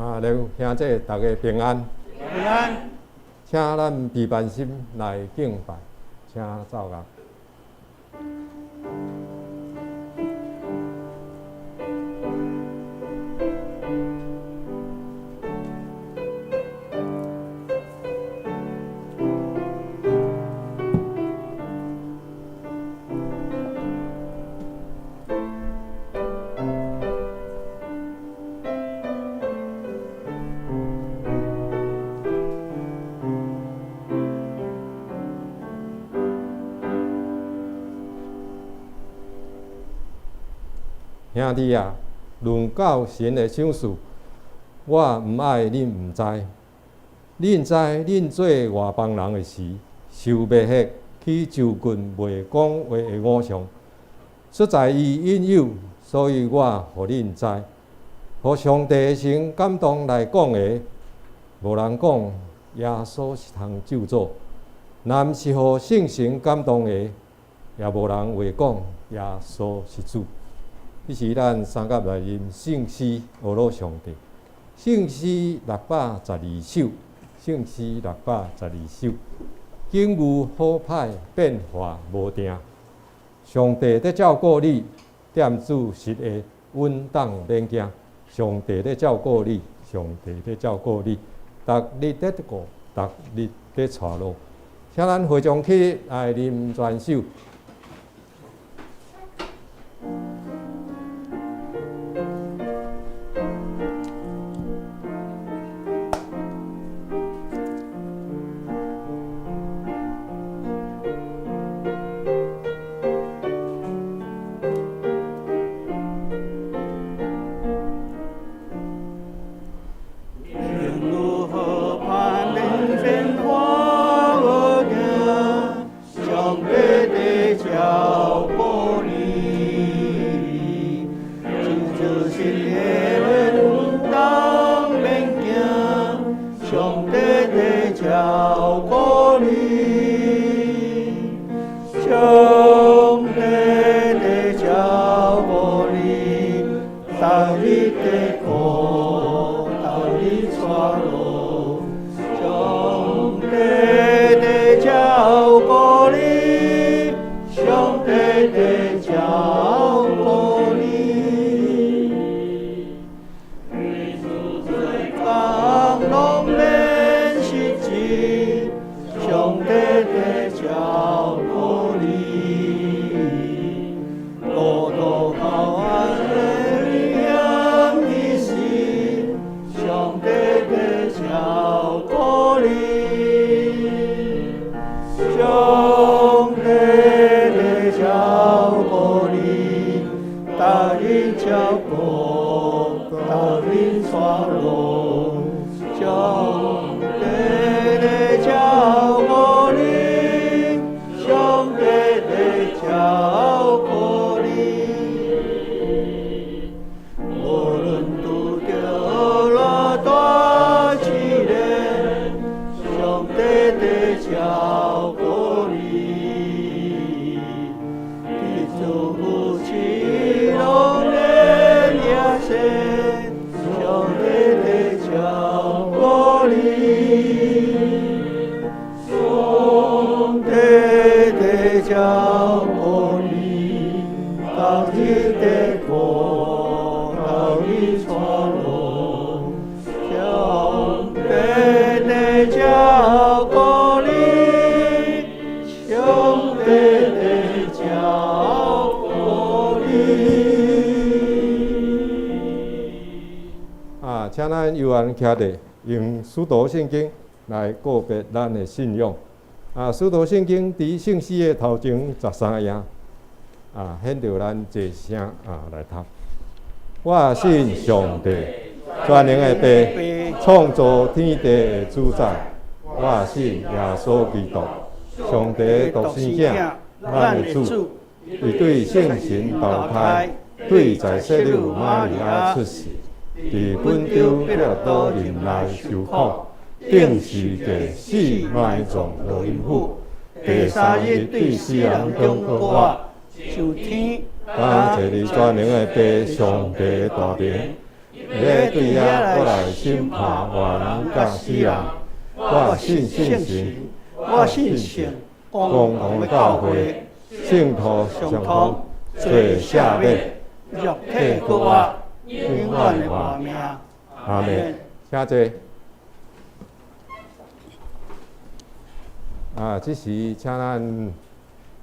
啊，兄弟大家平安。平安。請咱悲憫心來敬拜，請奏樂。兄弟啊，論到神的賞賜，我毋愛恁毋知。恁知恁做外邦人的時，受迷惑去就近袂講話的偶像，實在伊引誘，所以我予恁知，予上帝的神感動來講的，無人講耶穌是通咒詛，若毋是予聖神感動的，也無人會講耶穌是主。彼時咱三甲來吟聖詩，呵咾上帝。聖詩612首，聖詩612首。境遇好歹變化無定，上帝佇照顧你，踮主實的穩當免驚。上帝佇照顧你，上帝佇照顧你，逐日佇顧，逐日佇帶路。請咱會眾起來啉全首。啊，請咱悠閒徛佇，用使徒聖經來告別咱的信仰。啊，使徒聖經佇聖詩的頭前13頁，啊，顯著咱齊聲啊來讀。我信上帝，全能的父，創造天地的主宰。我信耶穌基督，上帝的獨生囝，咱的主，伊對聖神投胎，對在聖女瑪利亞出世，佇本丟彼拉多任內受苦，釘十字架死埋葬落陰府，第三日對死人中復活，上天。感謝你全能的父，上帝的大能，欲對遐閣來審判活人佮死人。我信聖神，我信聖公共的教會，聖徒相通，罪赦免，肉體復活，永遠的活命。阿們，請坐。啊，這時請咱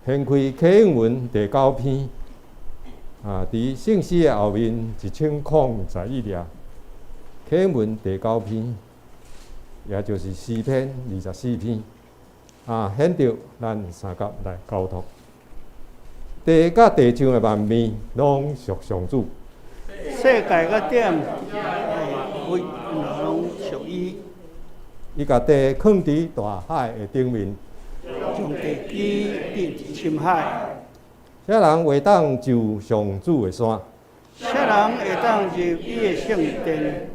掀開啟應文第九篇。啊，佇聖詩的後面1011頁，啟應文第九篇，也就是詩篇24篇。啊，現著咱相佮來交託。地佮地上的萬物攏屬上主。世界佮點位攏屬伊。伊共地囥佇大海的頂面，將地基佇深海。啥人會當上上主的山？啥人會當入伊的聖殿？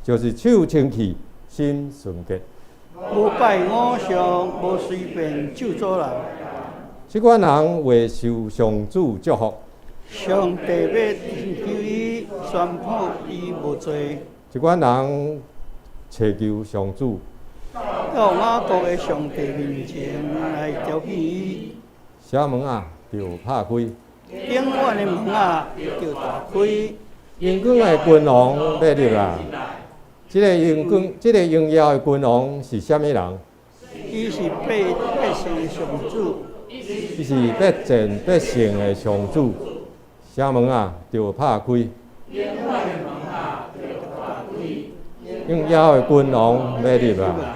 就是手清氣、心純潔。無拜偶像，無隨便咒詛人。這款人會受上主祝福。上帝欲拯救伊，宣布伊無罪。這款人尋求上主，到雅各的上帝面前來調戲伊。城門仔著拍開，永遠的門仔著大開。榮光的君王欲入來。這个榮光，這个榮耀的君王是啥物人？伊是必必勝的上主。伊是必戰必勝的上主。城門仔著拍開，榮耀的君王欲入來。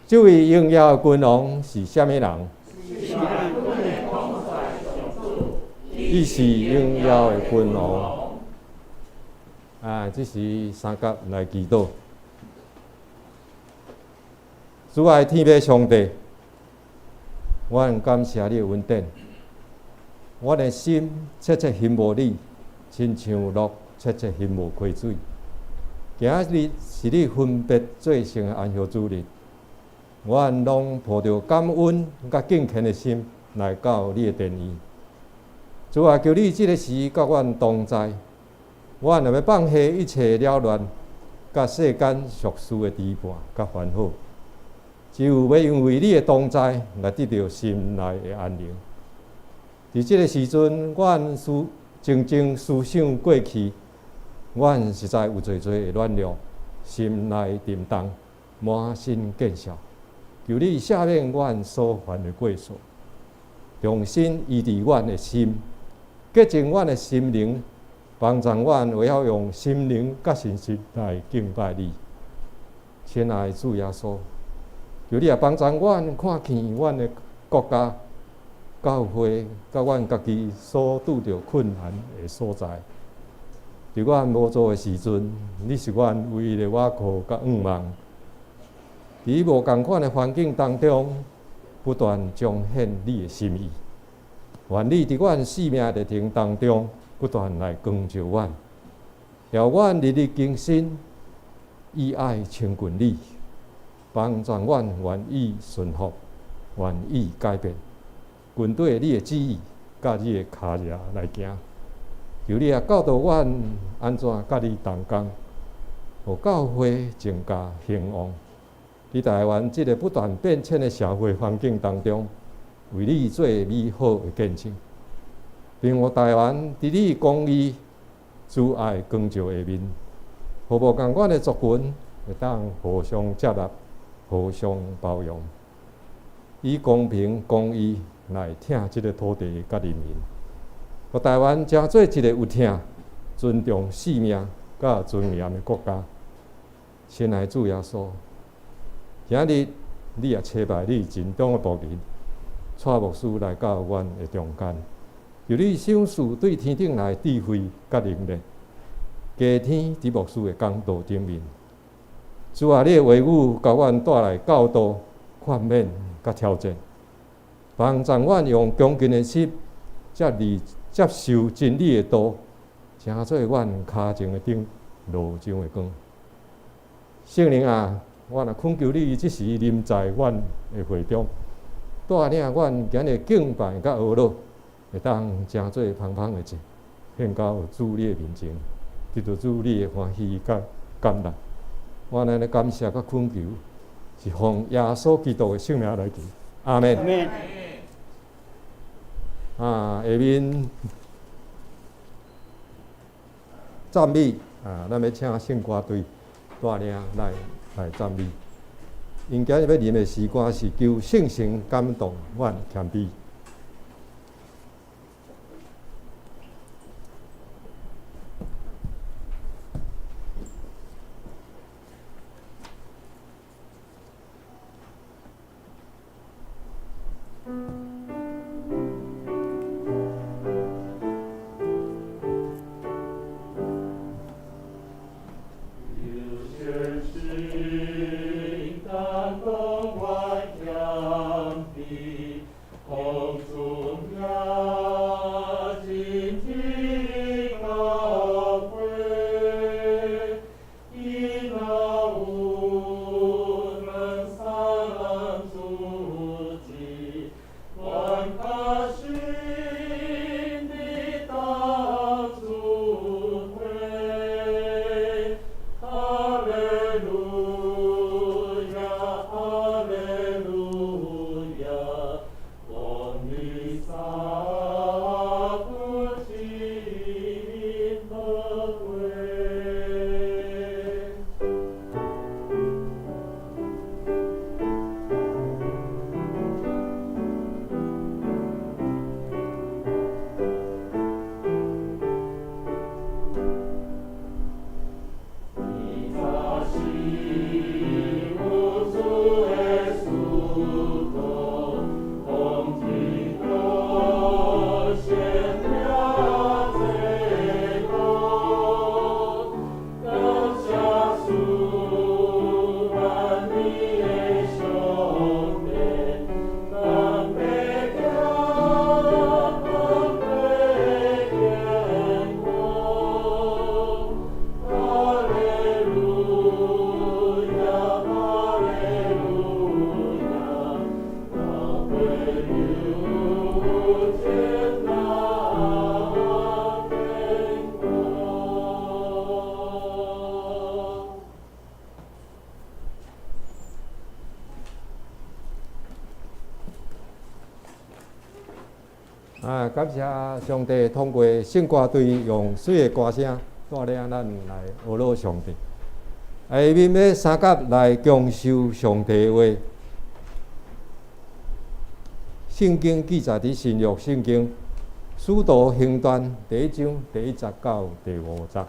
這位榮耀的君王是啥物人？伊是榮耀的君王。啊，這時相佮來祈禱。主愛天父上帝，阮感謝你的恩典。阮的心切切欣慕你，親像鹿切切欣慕溪水。今日是你分別做聖的安息主日，阮攏抱著感恩佮敬虔的心來到你的殿院。主啊，求你這个時佮阮同在，阮若欲放下一切擾亂，佮世間俗事的牽絆佮煩惱，只有欲因為你的同在來得著心內的安寧。佇這个時陣，阮思靜靜思想過去，阮實在有濟濟的軟弱，心內沉重，滿身見笑。求你赦免阮所犯的過錯，重新醫治阮的心，潔淨阮的心靈，幫助阮會曉用心靈佮信心來敬拜你。親愛的主耶穌，求你也幫助阮看見阮的國家、教會佮阮家己所拄著困難的所在。佇阮無助的時陣，你是阮唯一的倚靠佮向望。佇無仝款的環境當中，不斷彰顯你的心意。願你佇阮生命歷程當中，不斷來光照阮，予阮日日更新，以愛親近你，幫助阮願意順服，願意改變，跟綴你的旨意，佮你的跤跡來行。求你也教導阮按怎佮你同工，予教會增加興旺。佇台灣這个不斷變遷的社會環境當中，為你做美好的見證，並予台灣佇你公義、慈愛光照下面，予無仝款的族群會當互相接納、互相包容，以公平公義來疼這个土地佮人民，予台灣成做一个有疼、尊重生命佮尊嚴的國家。親愛主耶穌，今日你也差派你盡忠的僕人，蔡牧師來到阮的中間，求你賞賜對天頂來智慧佮能力，加添佇牧師的講道頂面。主啊，你的話語共阮帶來教導、勸勉佮挑戰，幫助阮用恭敬的心接受真理的道，成做阮跤前的燈，路上的光。聖靈啊，我若懇求你，這時臨在阮的會中，帶領阮今日敬拜佮哀禱，會當成做芳芳的祭。獻到主你的面前，得著主你的歡喜佮感恩。我按呢感謝佮懇求，是奉耶穌基督的聖名來求，阿們。阿們。啊，下面讚美啊，咱欲請聖歌隊帶領來讚美。𪜶今日欲念的詩歌是求聖神感動阮謙卑。啊！感謝上帝通過聖歌隊用媠的歌聲帶領咱來學樂上帝。下面欲相佮來共受上帝話。聖經記載佇新約聖經使徒行傳第一章第一節到第五節。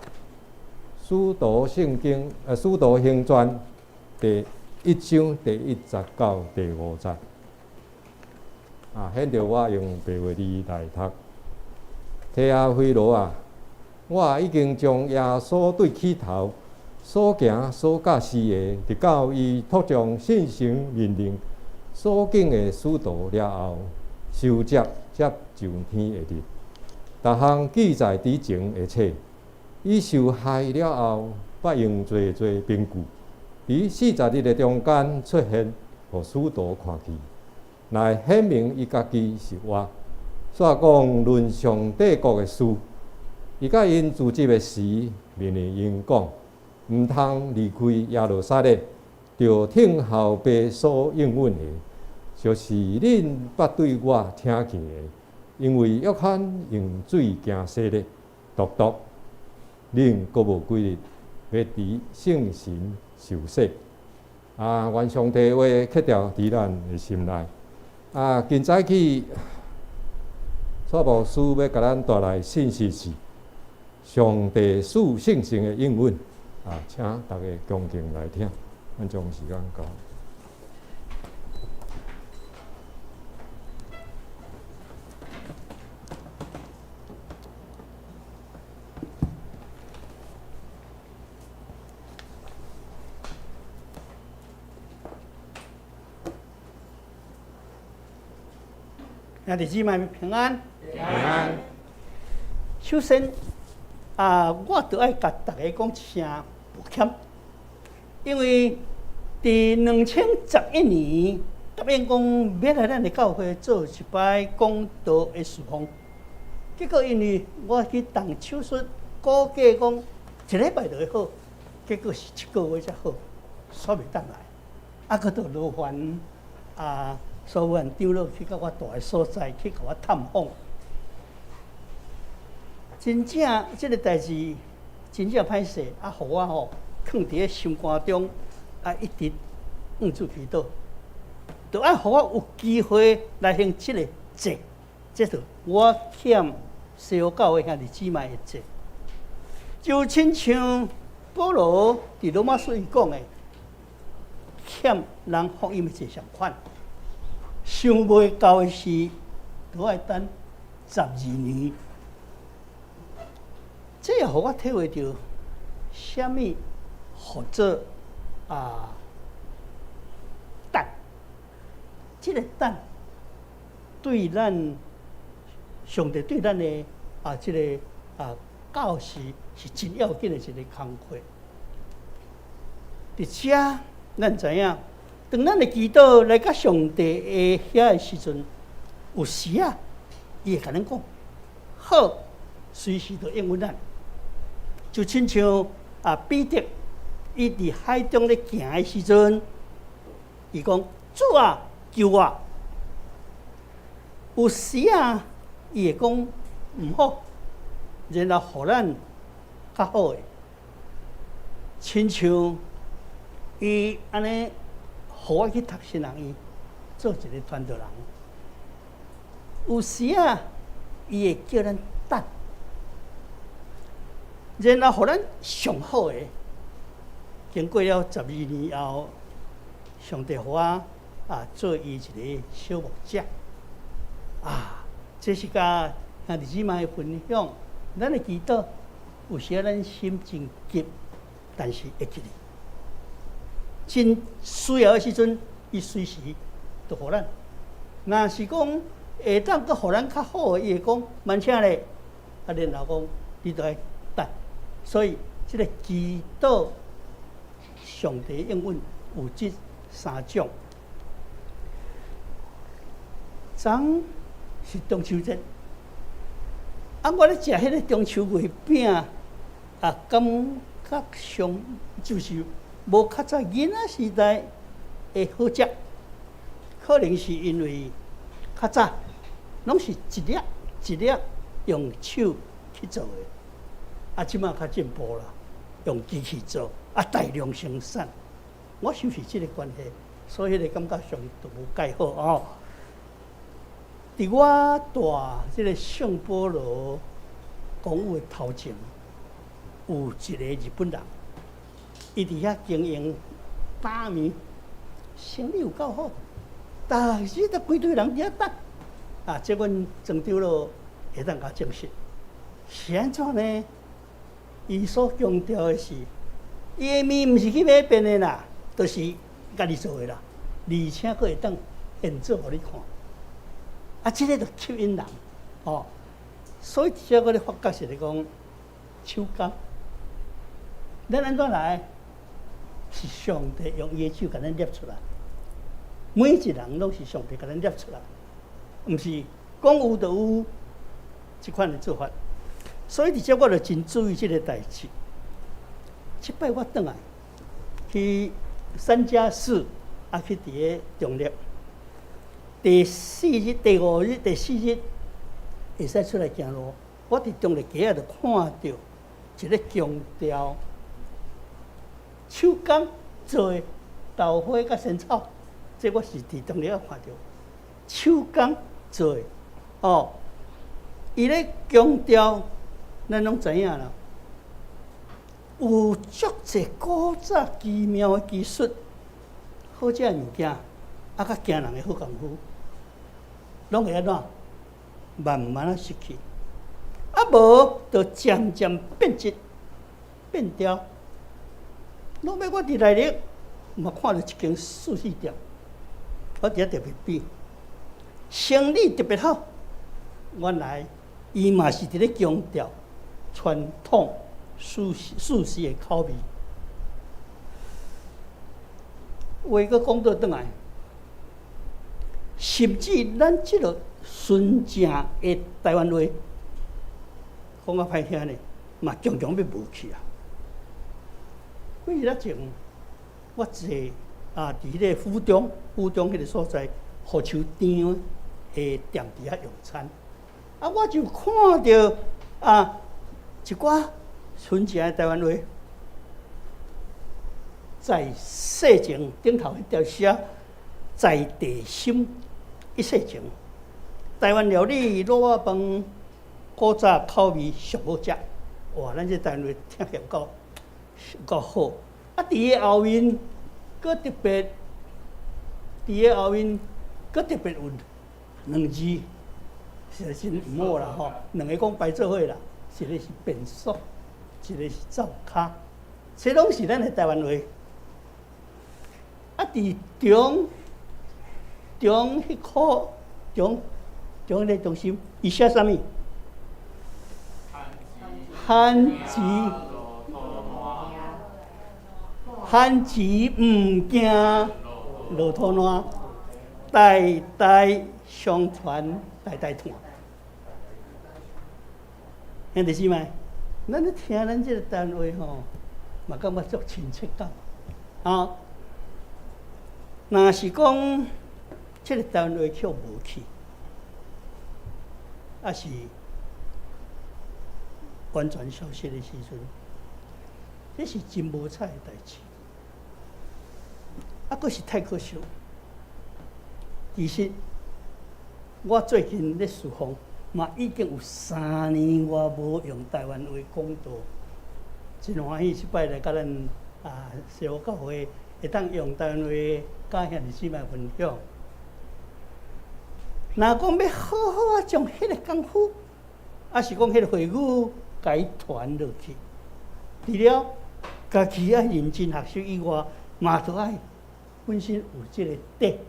使徒聖經使徒行傳第一章第一節到第五節。啊，現在我用白話字來讀。提阿非羅啊，我已經將耶穌對起頭所行所教示的，直到伊託將聖神命令所敬的使徒了後，收集接上天的日，逐項記載佇前的冊。伊受害了後，捌用濟濟憑據，佇40日的中間出現，予使徒看見。來顯明伊家己是活，煞講論上帝國的事。伊佮𪜶聚集的時，命令𪜶講，毋通離開耶路撒冷，著等候父所應允的，就是恁捌對我聽見的。因為約翰用水行洗禮，獨獨恁閣無幾日，欲佇聖神受洗。啊，願上帝話刻牢佇咱的心內。啊，今早起，蔡牧師欲共咱帶來信息是上帝賜聖神的應允。啊，請大家恭敬來聽，咱將時間交。兄弟姊妹平安。平安。首先，啊，我著愛共大家講一聲抱歉，因為佇2011年答應講欲來咱的教會做一擺講道的事奉，結果因為我去動手術，估計講一禮拜就會好，結果是一個月才好，煞袂當來。啊，閣著勞煩啊，所有人長老去到我蹛的所在去共我探訪。真正這个代誌真正歹勢，啊，予我吼囥佇咧心肝中，啊，一直向主祈禱，著愛予我有機會來行這个節，這就我欠西湖教會兄弟姊妹的債。就親像保羅佇羅馬書伊講的，欠人福音的債相款，想袂到的是，都愛等12年。這也予我體會著，啥物號做啊等，這个等對咱上帝對咱的啊，這个啊教示是真要緊的一个工課。佇遮，咱知影，當咱的祈禱來到上帝的遐的時陣，有時啊，伊會共咱講好，隨時就應允咱。就親像啊，彼得伊佇海中咧行的時陣，伊講主啊，救我！有時啊，伊會講毋好，然後予咱較好的，親像伊按呢，予我去讀神學院，做一个傳道人。有時啊，伊會叫咱等，然後予咱上好的。經過了12年後，上帝予我啊做伊一个小牧者。啊，這是佮兄弟姊妹分享，咱的祈禱有時咱心真急，但是會記得，真需要的時陣，伊隨時就予咱。若是講會當閣予咱較好的，伊會講慢請咧，啊，然後講你著愛等。所以這个祈禱上帝應允有這三種。昨是中秋節，啊，我咧食彼个中秋月餅，啊，感覺上就是無較早囡仔時代會好食，可能是因為較早攏是一粒一粒用手去做的，啊，這馬較進步啦，用機器做，啊，大量生產。我想是這个關係，所以彼个感覺上就無蓋好哦。佇我蹛這个聖保羅公寓的頭前，有一个日本人，伊佇遐經營擔麵，生意有夠好，逐日都規堆人佇遐等。啊，這阮莊長老會當共證實，是按怎呢？伊所強調的是，伊的麵毋是去買便的啦，都是家己做的啦，而且閣會當現做予你看。啊，這个就吸引人，哦，所以這我咧發覺是咧講手工，咱按怎來？是上帝用伊的手共咱捏出來，每一人攏是上帝共咱捏出來，毋是講有就有這款的做法。所以佇遮我就真注意這个代誌。這擺我轉來去三加四，啊去佇个中壢。第四日、第五日、第四日會使出來行路。我佇中壢街仔就看著一个強調手工做的豆花佮仙草，這我是佇中壢仔看著手工做的哦。伊咧強調，咱攏知影啦，有足濟古早奇妙的技術，好食的物件，啊，較驚人的好功夫，攏會按怎？慢慢仔失去，啊無就漸漸變質、變掉。落尾我佇內壢嘛看著一間壽司店，我佇遐特別比，生意特別好。原來伊嘛是佇咧強調傳統壽司的口味。話閣講倒轉來，甚至咱這个純正的台灣話，講較歹聽呢，嘛常常欲無去啊。幾日仔前，我坐啊，佇彼个府中，府中彼个所在，雨樹頂的店佇遐用餐，啊，我就看著啊，一寡純正的台灣話，在世情頂頭彼條寫在地心一世情，台灣料理滷肉飯，古早口味上好食，哇！咱這台灣話聽起來夠夠好。啊，佇个後面，閣特別，佇個後面，閣特別有兩字，實在真毋好啦吼。兩个講排做伙啦，一个是便所，一个是灶跤，這攏是咱的台灣話。啊，佇中中彼箍中中彼个中心，伊寫啥物？番薯，番薯毋驚落土爛，代代相傳，代代傳。兄弟姊妹，咱咧聽咱這個台灣話吼，嘛感覺足親切感。啊，若是講這個台灣話卻無去，抑是完全消失的時陣，這是真無彩的代誌。啊，閣是太可惜。其實我最近咧侍奉，嘛已經有3年我無用台灣話講道，真歡喜這擺來佮咱啊西湖教會會當用台灣話佮兄弟姊妹分享。若講欲好好啊，將彼个功夫，抑是講彼个話語，共伊傳落去，除了家己愛認真學習以外，嘛著愛本身有這个底。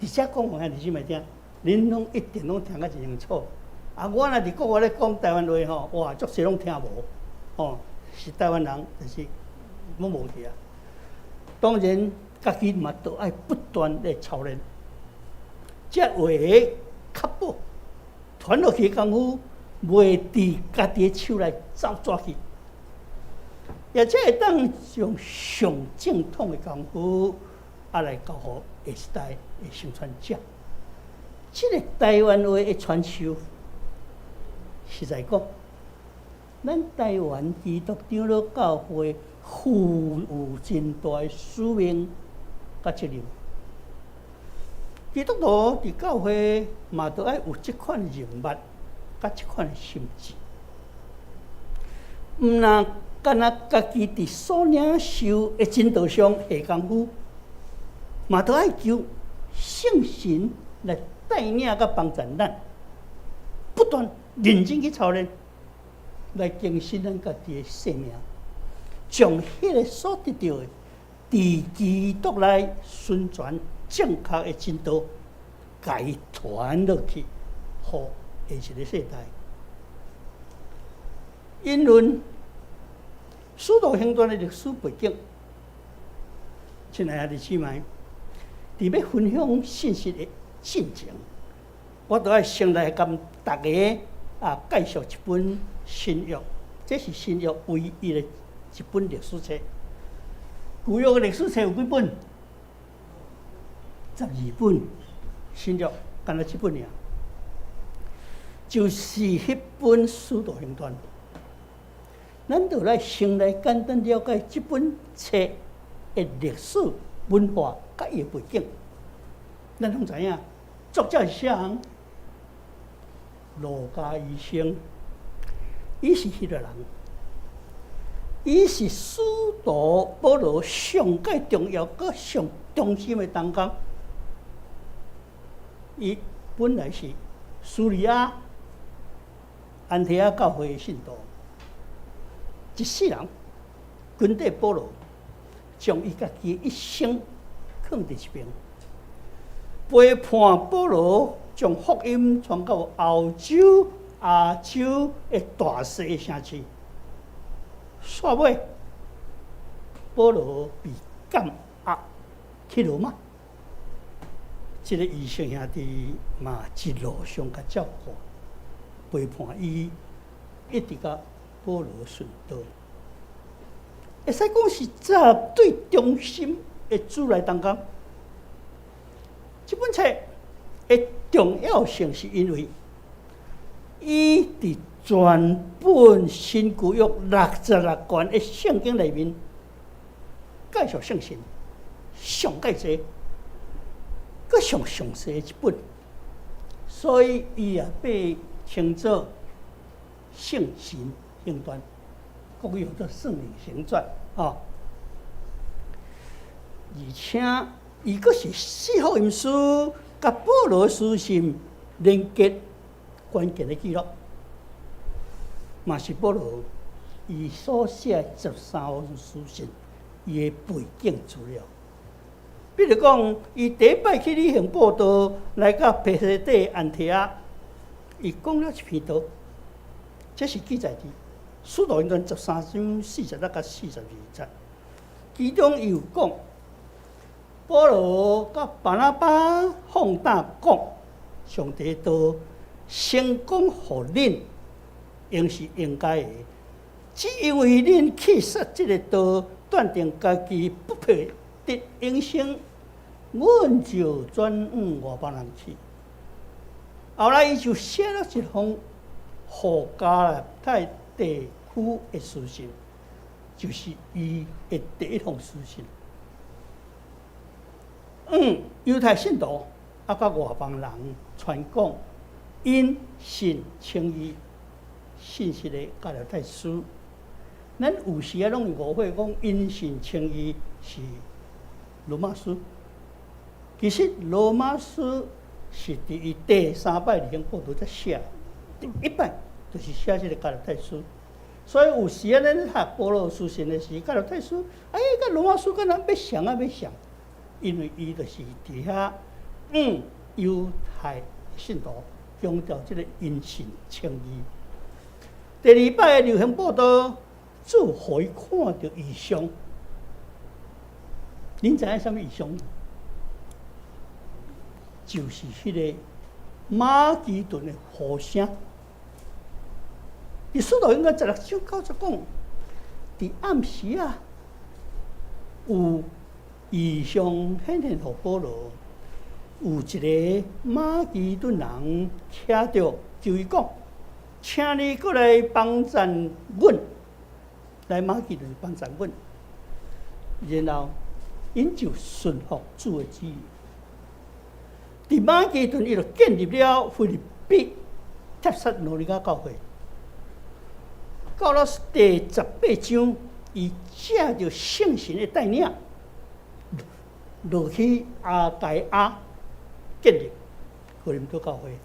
佇遮講予兄弟姊妹聽，恁攏一定攏聽甲真清楚。啊，我若佇國外咧講台灣話吼，哇，足濟攏聽無，吼，是台灣人，但是攏無去啊。當然，家己嘛著愛不斷咧操練，才會確保傳落去的功夫，袂佇家己的手內走逝去，而且會當用上正統的功夫，啊來交予下一代的承傳者。這个台灣話的傳授，實在講，咱台灣基督長老教會負有真大的使命佮責任。基督徒佇教會嘛，著愛有這款人脈佮這款的心志，毋但干焦家己佇所領受的真道上下功夫，嘛著愛求聖神來帶領佮幫助咱，不斷認真去操練，來更新咱家己的生命，將彼个所得著的，佇基督內順傳正確的真道，共伊傳落去，予下一个世代。引論《使徒行傳》的歷史背景，親愛的姊妹，佇欲分享信息的進前，我著愛先來共大家啊介紹一本新約，這是新約唯一的一本歷史冊。舊約的歷史冊有幾本？12本。新約干焦這本爾，就是彼本《使徒行傳》。咱著來先來簡單了解這本冊的歷史文化佮伊的背景。咱攏知影，作者是啥人？路加醫生，伊是彼個人，伊是使徒保羅上蓋重要、閣上忠心的同工。伊本來是敘利亞安提阿教會的信徒，一世人跟綴保羅，將伊家己的一生囥佇一邊，陪伴保羅將福音傳到歐洲、亞洲的大細城市。煞尾，保羅被監押去羅馬，這个醫生兄弟嘛一路上共照顧，陪伴伊一直共保羅殉道。會使講是絕對忠心的主來同工。這本冊的重要性是因為，伊佇全本新舊約66卷的聖經內面，介紹聖神上蓋濟，閣上詳細的一本，所以伊也被稱做聖神行傳，國語叫做聖靈行傳啊。而且伊閣是四福音書佮保羅書信連結關鍵的記錄，嘛是保羅伊所寫13封書信伊的背景資料。比如講，伊第一擺去旅行佈道，來到彼西底安提阿，伊講了一篇道，這是記載佇使徒行傳13章46到42節。其中伊有講，保羅佮巴拿巴放膽講，上帝道先講予恁，應是應該的。只因為恁棄殺這个道，斷定家己不配得永生，阮就轉往外邦人去。後來伊就寫了一封予加拉太地區的書信，就是伊的第一封書信。猶太信徒啊，佮外邦人傳講因信稱義信息的加拉太書。咱有時啊，攏會誤會講因信稱義是羅馬書。其實羅馬書是佇伊第三擺旅行佈道才寫，第一擺就是寫這个加拉太書。所以有時啊，咱讀保羅書信的時，加拉太書，哎，佮羅馬書敢若欲像啊欲像，因為伊就是佇遐，猶太信徒強調這个因信稱義。第二擺的旅行佈道，主予伊看著異象。恁知影啥物異象？就是彼个馬其頓的呼聲。佇使徒行傳16章9節講，佇暗時啊，有異象顯現予保羅，有一个馬其頓人徛著，就伊講，請你過來幫贊阮，來馬其頓幫贊阮。然後，𪜶就順服主的旨意。佇馬其頓，伊就建立了腓立比、帖撒羅尼迦教會。到了第18章，伊藉著聖神的帶領，落去亞該亞建立哥林多教會。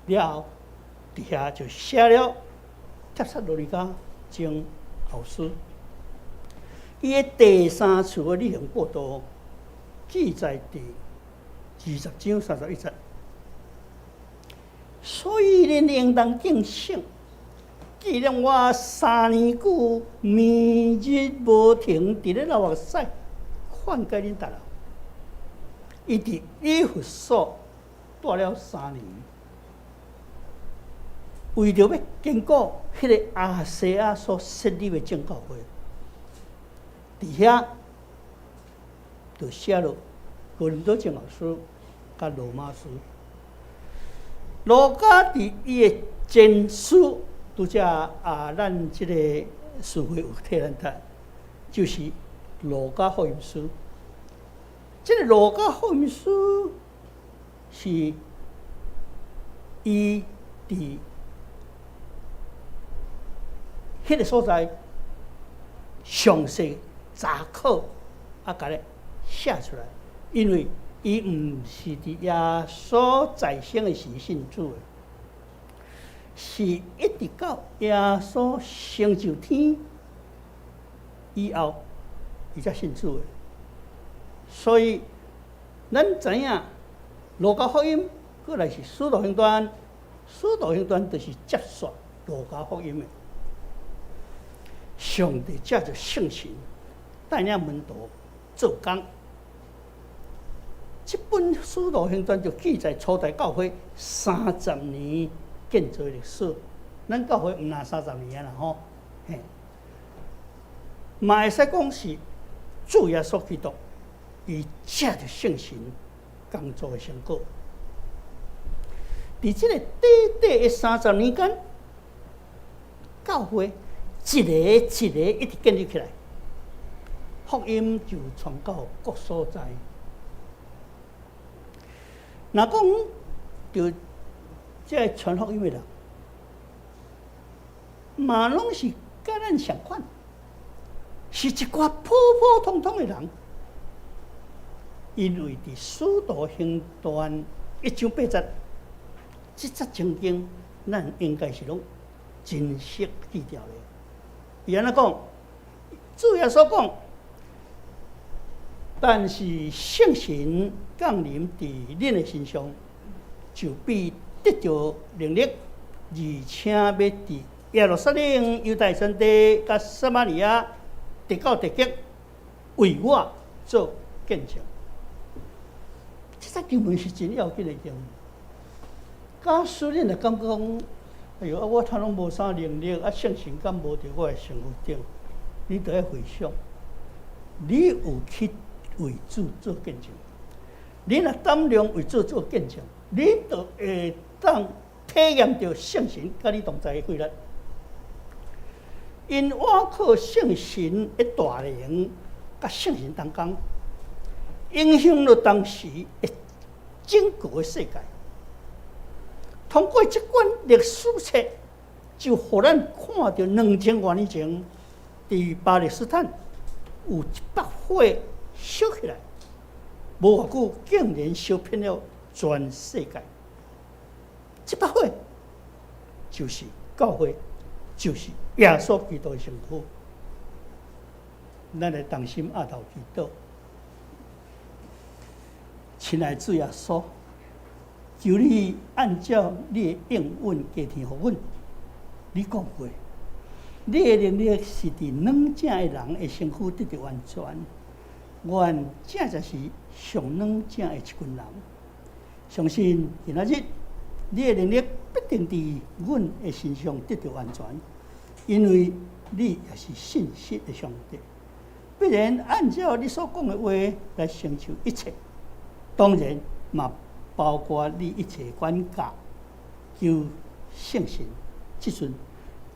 了後，佇遐就寫了帖撒羅尼迦前後書。伊的第三次的旅行佈道，記載佇20章31節。所以恁應當警醒，紀念我3年久，暝日無停，佇咧流目屎，勸誡恁逐人。伊佇以弗所蹛了三年，為著欲堅固彼个亞細亞所設立的正教會，佇遐就寫了哥林多前後書佮羅馬書。路加佇伊的前書，拄才啊，咱這个書會有替咱讀，就是路加福音書。這个路加福音書是伊佇彼个所在詳細查考啊，共咧寫出來，因為伊毋是佇耶穌在生的時信主的，是一直到耶穌升上天以後，伊才信主的。所以，咱知影路加福音過來是使徒行傳，使徒行傳就是接續路加福音的。上帝藉著聖神帶領門徒做工。這本使徒行傳就記載初代教會30年建造的歷史。咱教會毋若30年啊啦吼，嘿，嘛會使講是主耶穌基督伊藉著聖神工作的成果。佇這個短短的三十年間，教會一个一个一直建立起來，福音就傳到各所在。若講著這个傳福音的人，嘛攏是佮咱相款，是一寡普普通通的人。因為佇使徒行傳一章八節，這節情景，咱應該是攏真熟記著的。伊按怎講？主耶穌講，但是聖神降臨佇恁的身上，就必得著能力，而且欲佇耶路撒冷、猶太全地、佮撒瑪利亞，直到地極，為我做見證。這節經文是真要緊的經文。假使恁若感覺講，哎喲，啊，我通攏無啥能力，啊，聖神敢無佇我的身軀頂？你著愛回想，你有去為主做見證。你若膽量為主做見證，你就會當體驗著聖神佮你同在的氣力。𪜶倚靠聖神的大能，佮聖神同工，影響了當時的整個的世界。通過這本歷史冊，就予咱看著2000多年前，佇巴勒斯坦有一把火燒起來，無偌久竟然燒遍了全世界。這把火就是教會，就是耶穌基督的身軀。咱來同心徼頭祈禱，親愛主耶穌，求你按照你的應允加添予阮。你講過，你的能力是佇軟正的人的身軀得著完全。阮正正是上軟正的一群人。相信今仔日你的能力必定佇阮的身上得著完全，因為你也是信實的上帝，必然按照你所講的話來成就一切。當然嘛，包括你一切管教，求聖神這陣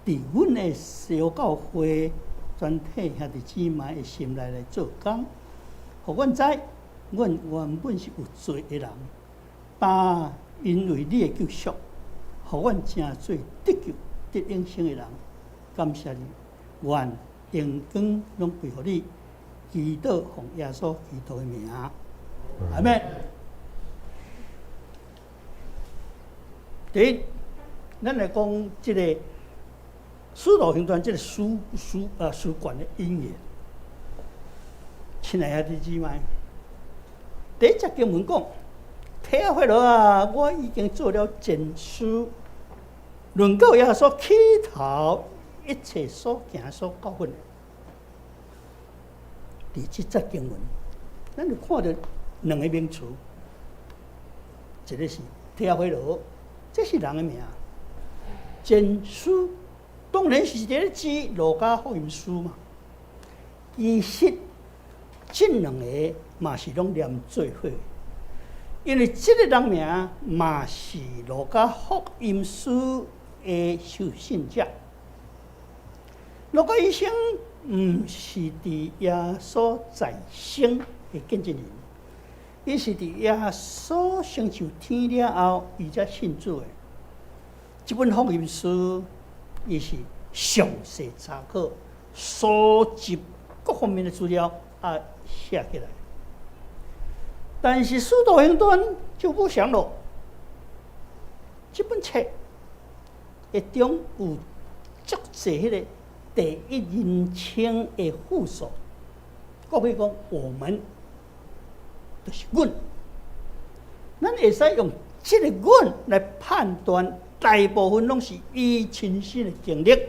佇阮的小教會全體兄弟姊妹的心內來做工，予阮知，阮原本是有罪的人，但因為你的救贖，予阮成做得救、得永生的人。感謝你，願榮光攏歸予你，祈禱奉耶穌基督的名，阿們。第一，咱來講這個《使徒行傳》這個書卷的引言。親愛的兄弟姊妹，第一節經文講，提阿非羅啊，我已經做了前書，論到耶穌起頭一切所行所教訓的。佇這節經文，咱就看著兩个名詞，一个是提阿非羅。這是人的名，前書當然是佇咧指路加福音書嘛。其實這兩个嘛是攏連做伙，因為這个人名嘛是路加福音書的受信者。路加醫生毋是佇耶穌在生的見證人。伊是佇耶穌升上天了後，伊才信主的。這本福音書，伊是詳細查考、搜集各方面的資料啊寫起來。但是《使徒行傳》就不相囉。這本冊會中有足濟彼个第一人稱的複數，國語講我們。就是阮，咱會使用這个阮來判斷，大部分攏是伊親身的經歷，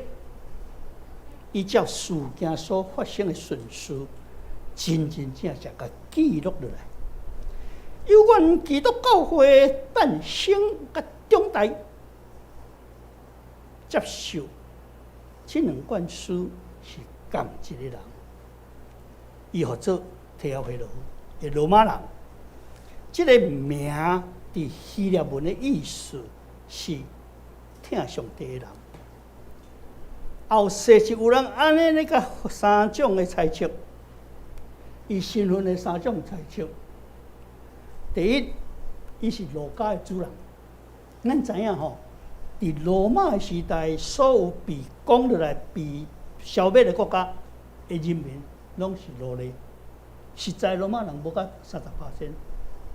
依照事件所發生的順序，真真正正共記錄落來。有關基督教會誕生佮長大，接受這兩卷書是仝一个人，伊號做提奧菲羅的羅馬人。這个名佇希臘文的意思是疼上帝的人。後世是有人按呢咧共三種的猜測，伊身份的三種猜測。第一，伊是路加的主人。咱知影吼，佇羅馬的時代，所有被攻落來、被消滅的國家的人民，攏是奴隸。實在羅馬人無到30%，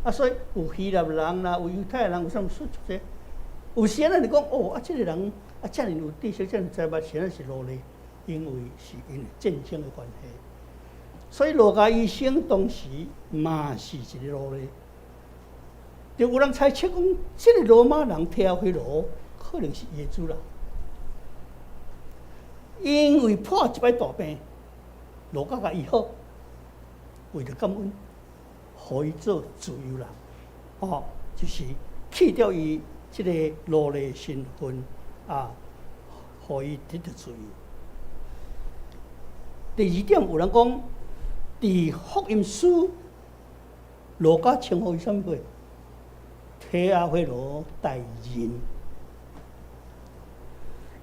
啊，所以有希臘人啦，有猶太人，有啥物說這。有時咱就講哦，啊，這个人啊，遮爾有知識，遮爾才捌，顯然是奴隸，因為戰爭的關係。所以路加醫生當時嘛是一个奴隸。就有人猜測講，這个羅馬人提奧菲羅可能是伊的主人，因為破一擺大病，路加共醫好，為著感恩，予伊做自由人，哦，就是去掉伊這个奴隸身份啊，予伊得著自由。第二點，有人講，佇福音書，路加稱呼伊啥物貨？提阿非羅大人，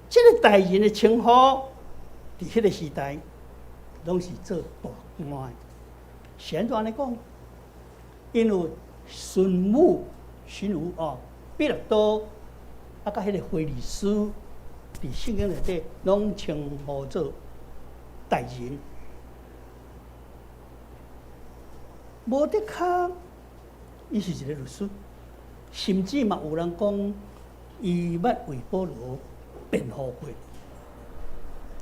這个大人的稱呼，佇彼个時代，攏是做大官的。是按怎按呢講？因為巡撫、巡撫哦，彼拉多啊，佮彼个非利斯，佇聖經內底攏稱呼做大人。無的確，伊是一个律師。甚至嘛有人講，伊捌為保羅辯護過。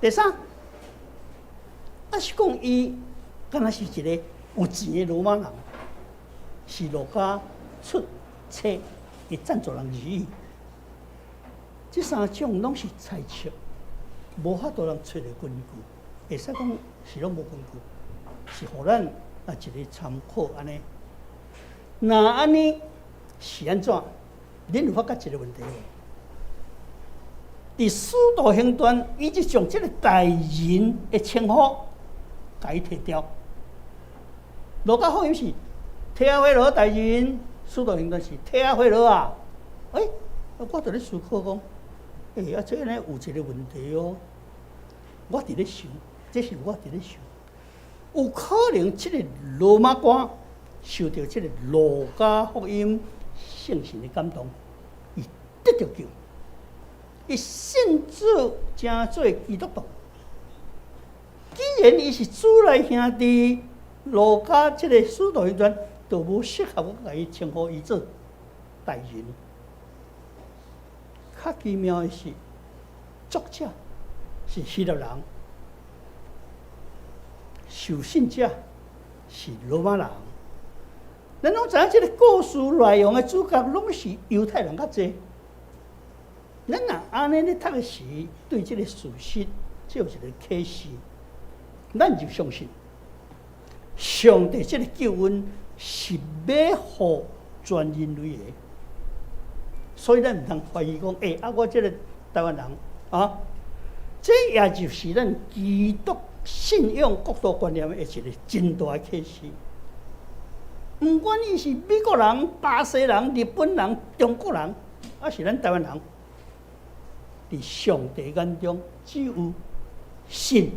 第三，啊是講伊敢若是一个有錢的羅馬人，是路加出冊的贊助人之一。這三種攏是猜測，無法度通揣著根據，會使講是攏無根據，是予咱啊一个參考按呢。若按呢是按怎？恁有發覺一个問題無？佇使徒行傳，伊就將這个大人的稱呼，共伊提掉。路加福音是提阿非羅大人，使徒行傳是提阿非羅啊。欸，我佇咧思考講，欸，啊，這呢有一个問題哦。我佇咧想，這是我佇咧想，有可能這个羅馬官受著這个路加福音聖神的感動，伊得著救，伊信主成做基督徒。既然伊是主內兄弟，路加這个使徒行傳就無適合閣共伊稱呼伊做大人。較奇妙的是，作者是希臘人，受信者是羅馬人。咱攏知影這个故事內容的主角攏是猶太人較濟。咱若按呢咧讀的時，對這个事實就有一个啟示，咱就相信上帝這个救恩是欲予全人類的，所以咱毋通懷疑講，欸，啊，我這个台灣人啊，這也就是咱基督信仰國度觀念的一个真大的啟示。毋管伊是美國人、巴西人、日本人、中國人，抑是咱台灣人，佇上帝眼中只有信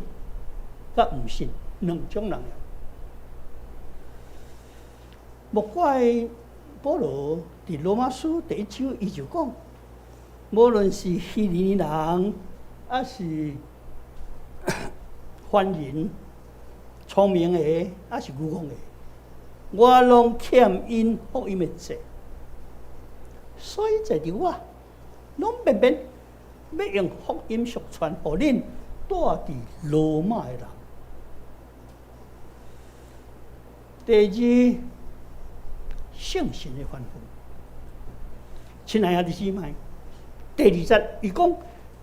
佮毋信兩種人。莫怪保羅佇羅馬書第一章，伊就講，無論是希利尼人，抑是凡人、聰明的，抑是愚戇的，我攏欠𪜶福音的債，所以在佇我攏變變欲用福音相傳予恁住佇羅馬的人。第二，聖神的吩咐，親愛的兄弟姊妹，第二節伊講，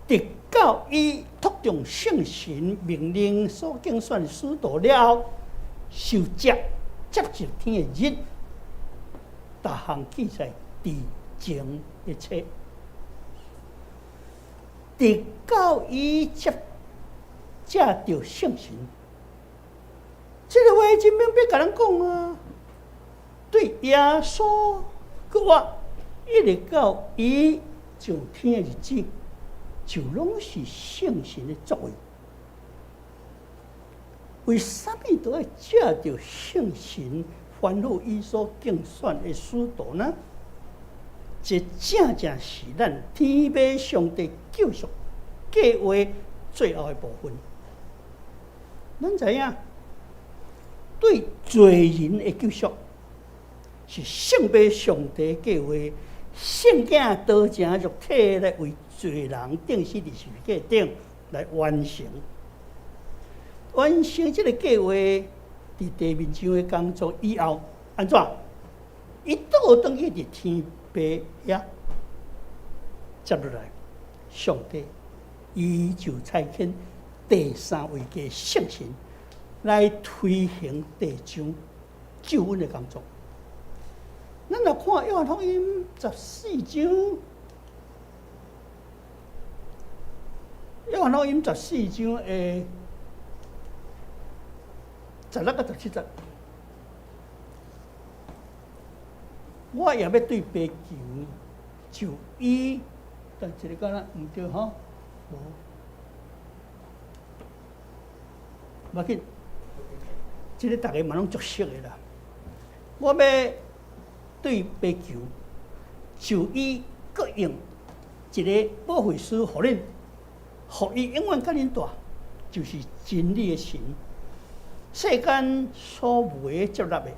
直到伊託眾聖神命令所揀選的使徒了後，受接接一天的日，逐項記載佇前的冊。直到伊接藉著聖神。這个話真明白共咱講啊！對耶穌閣活，一直到伊上天的日子，就攏是聖神的作為。為啥物都愛藉著聖神吩咐伊所競選的使徒呢？這正正是咱天父上帝救贖計劃最後的部分。咱知影，對罪人的救贖是聖父上帝計劃，聖子道成肉體來為罪人釘死佇十字架頂來完成。完成這个計劃，佇地面上的工作以後，按怎？伊倒轉去佇天父遐，接落來，上帝伊就差遣第三位格聖神來推行地上救恩的工作。咱來看約翰福音十四章，約翰福音十四章的16到17節，我也欲對父求，就伊，但這个敢若毋對吼，無，無要緊，這个逐个嘛攏足熟的啦。我欲對父求，就伊閣用一个保惠師予恁，予伊永遠佮恁蹛，就是真理的神。世間所袂接納的，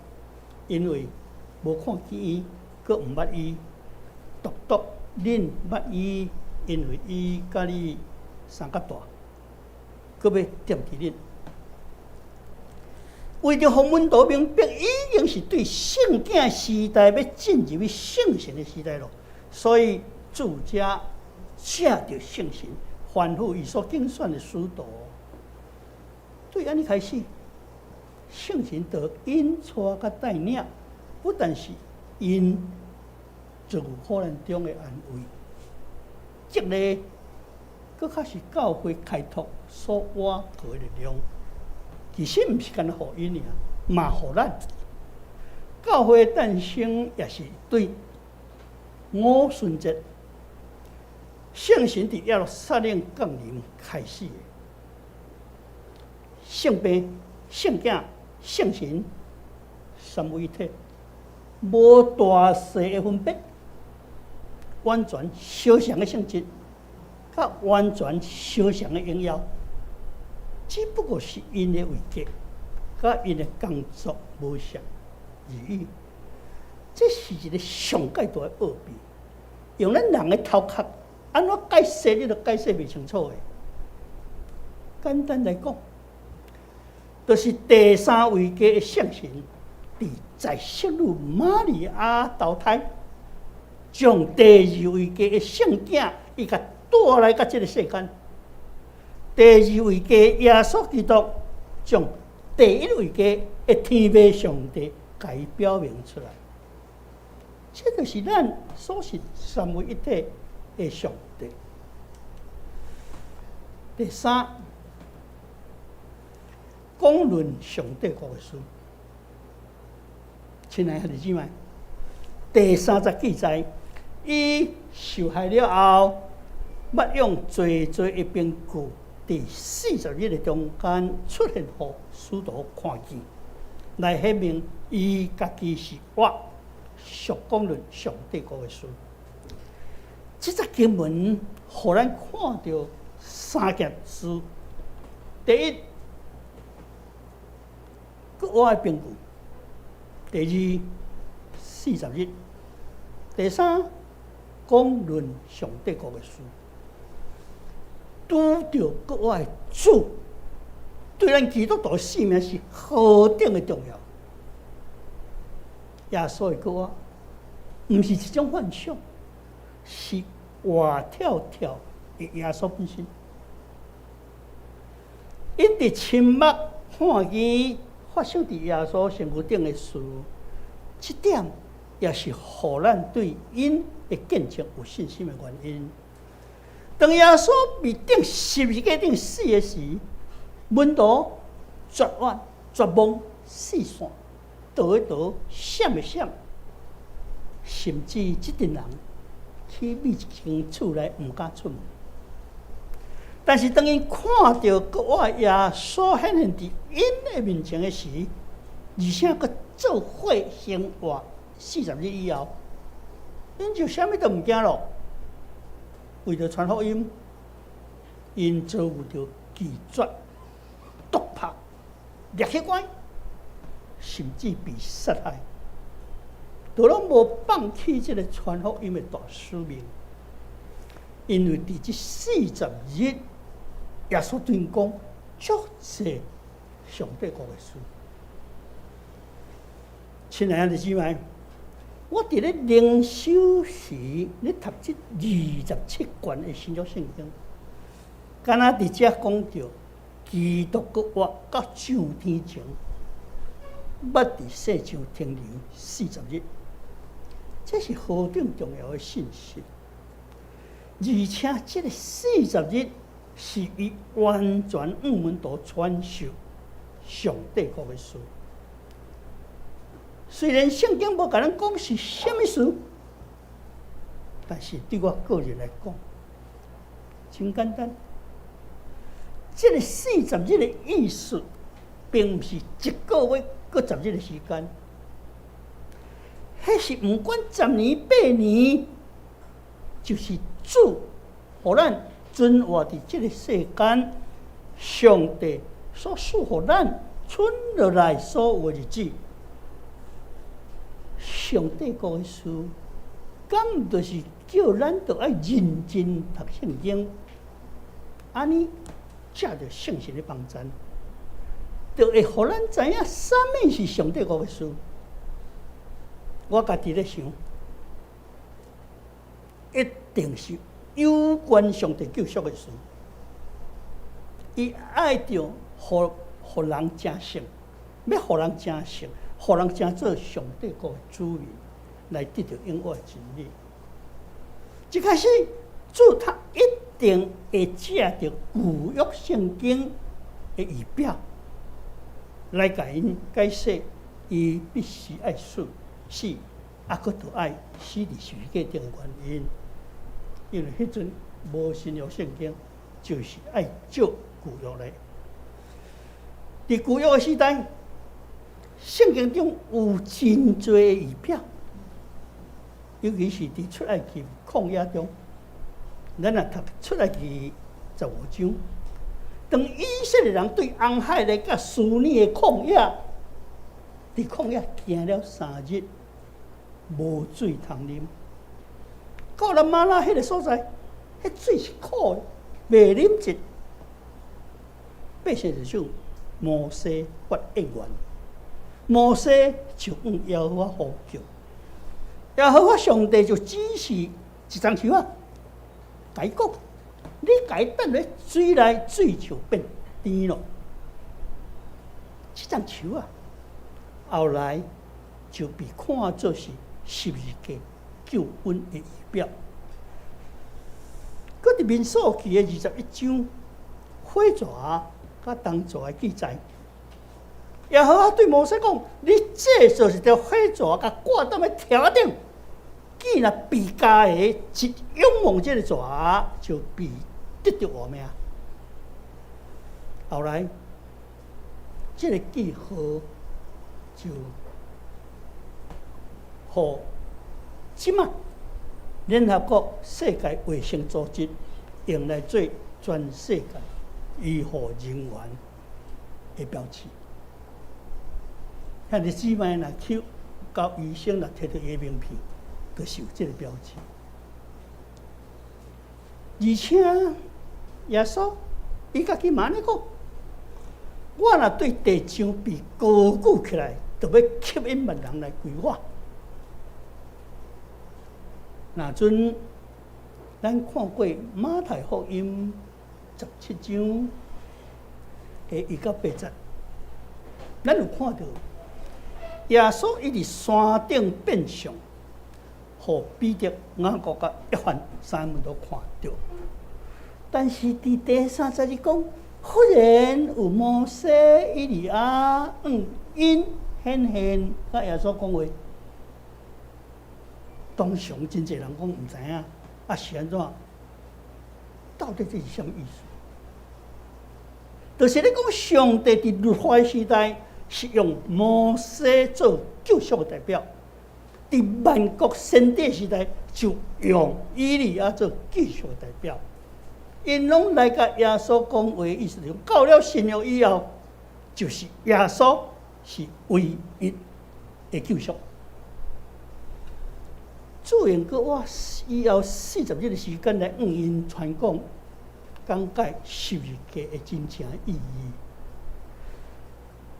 因為無看見伊，閣毋捌伊，獨獨恁捌伊，因為伊佮你相佮蹛，閣欲踮佇恁。為著予門徒明白，已經是對聖子時代欲進入去聖神的時代囉，所以主才藉著聖神吩咐伊所揀選的使徒，對按呢開始。聖神就引帶佮帶領，不但是𪜶遭遇苦難中的安慰，激勵，閣較是教會開拓所倚靠的力量。其實毋是干焦予𪜶爾，嘛予咱。教會誕生也是對五旬節，聖神佇耶路撒冷降臨開始的。聖父、聖子、聖神三位一體，無大細的分別，完全相仝的性質，佮完全相仝的榮耀，只不過是𪜶的位格，佮𪜶的工作無相而已。這是一个上蓋大的奧秘，用咱人的頭殼按怎解釋，你都解釋袂清楚的。簡單來講，就是第三位格的聖神，佇在聖女瑪利亞投胎，將第二位格的聖子，伊共帶來到這个世間。第二位格耶穌基督將第一位格的天父上帝，共伊表明出來。這就是咱所信三位一體的上帝。第三，講論上帝國的事，親愛的兄弟姊妹，第三節記載，伊受害了後，捌用濟濟的憑據，佇40日的中間出現予使徒看見，來顯明伊家己是活，述講論上帝國的事。這節經文，予咱看著三件事。第一，閣活的憑據；第二，40日；第三，講論上帝國的事。拄著閣活的主，對咱基督徒的生命是何等的重要。耶穌的復活，毋是一種幻想，是活跳跳的耶穌本身。𪜶佇親目看見發生佇耶穌身軀頂的事，這點也是予咱對𪜶的見證有信心的原因。當耶穌被釘十字架頂死的時，門徒絕望、絕望、四散，逃的逃，閃的閃，甚至這陣人去每一間厝內毋敢出門。但是當𪜶看著閣活耶穌顯現佇𪜶的面前的時，而且閣做伙生活40日以後，𪜶就啥物都毋驚咯。為著傳福音，𪜶遭遇著拒絕、毒拍、掠去關，甚至被殺害，都攏無放棄這个傳福音的大使命。因為佇這四十日，耶穌對𪜶講足濟上帝國的事。親愛的姊妹，我佇咧靈修時，咧讀這27卷的新約聖經，敢若佇遮講著基督閣活到上天前，捌佇世上停留四十日，這是何等重要的信息！而且這个四十日是伊完全向門徒傳授上帝國的事。雖然聖經無共咱講是啥物事，但是對我個人來講，真簡單。這个四十日的意思，並毋是一個月閣十日的時間，彼是毋管十年八年，就是主予咱存活佇這个世間，上帝所賜予咱存落來所有的日子。上帝國的事，敢毋就是叫咱著愛認真讀聖經，按呢藉著聖神的幫助，就會予咱知影啥物是上帝國的事。我家己咧想，一定是有關上帝救贖的事。伊愛著予人成聖，欲予人成聖，予人成做上帝國的子民，來得著永活的真理。一開始，主他一定會藉著舊約聖經的預表來共𪜶解釋，伊必須愛死，死，啊，閣著愛死佇十字架頂的原因。因為彼陣無新約聖經，就是愛照舊約來。佇舊約的時代，聖經中有真濟預表，尤其是佇出埃及曠野中，咱若讀出埃及15章，當以色列人對紅海來佮書尼的曠野，佇曠野行了3日，無水通啉。到了瑪拉彼个所在，彼水是苦的，袂啉得。百姓就向摩西發怨言，摩西就向耶和華呼叫，耶和華上帝就指示一叢樹仔，共伊講，你共伊擲佇水內，水就變甜咯。這叢樹仔，後來就被看作是十字架救恩的預表。閣佇民數記的21章，火蛇佮銅蛇的記載，耶和華對摩西講：你製造一條火蛇，共掛踮咧柱仔頂，見若被咬的，一仰望這个蛇，就必得著活命。後來，這个記號就予這馬聯合國世界衛生組織用來做全世界醫護人員的標誌。兄弟姊妹若去到醫生若提著伊的名片，就是有這个標誌。而且耶穌伊家己嘛按呢講：我若對地上被高舉起來，就欲吸引萬人來歸我。若陣咱看過馬太福音17章的1到8節，咱有看著耶穌伊佇山頂變相，予彼得、雅各佮約翰三門徒看著。但是佇第三十節講，忽然有摩西、以利亞，𪜶顯現，佮耶穌講話。當場真濟人講毋知影，啊是按怎？到底這是啥物意思？就是咧講上帝佇律法時代是用摩西做救贖的代表，佇萬國先知時代就用以利亞做救贖的代表。𪜶攏來佮耶穌講話，意思就是到了新約以後，就是耶穌是唯一的救贖。自然閣我以後40日的時間來向𪜶傳講講解十字架的真正意義。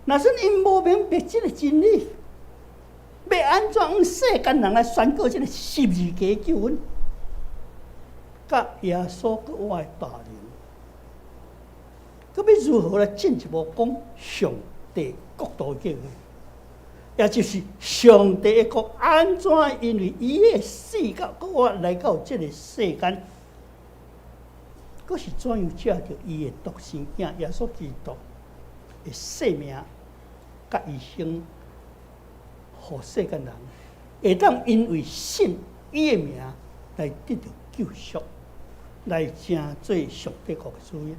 若算𪜶無明白這个真理，欲按怎向世間人來宣告這个十字架救恩？佮耶穌閣我的大能，閣欲如何來進一步講上帝國度的計劃？也就是上帝的國按怎因為伊的死佮復活來到這个世間，閣是怎樣藉著伊的獨生囝耶穌基督的生命佮犧牲，予世間人會當因為信伊的名來得著救贖，來成做上帝國的子民。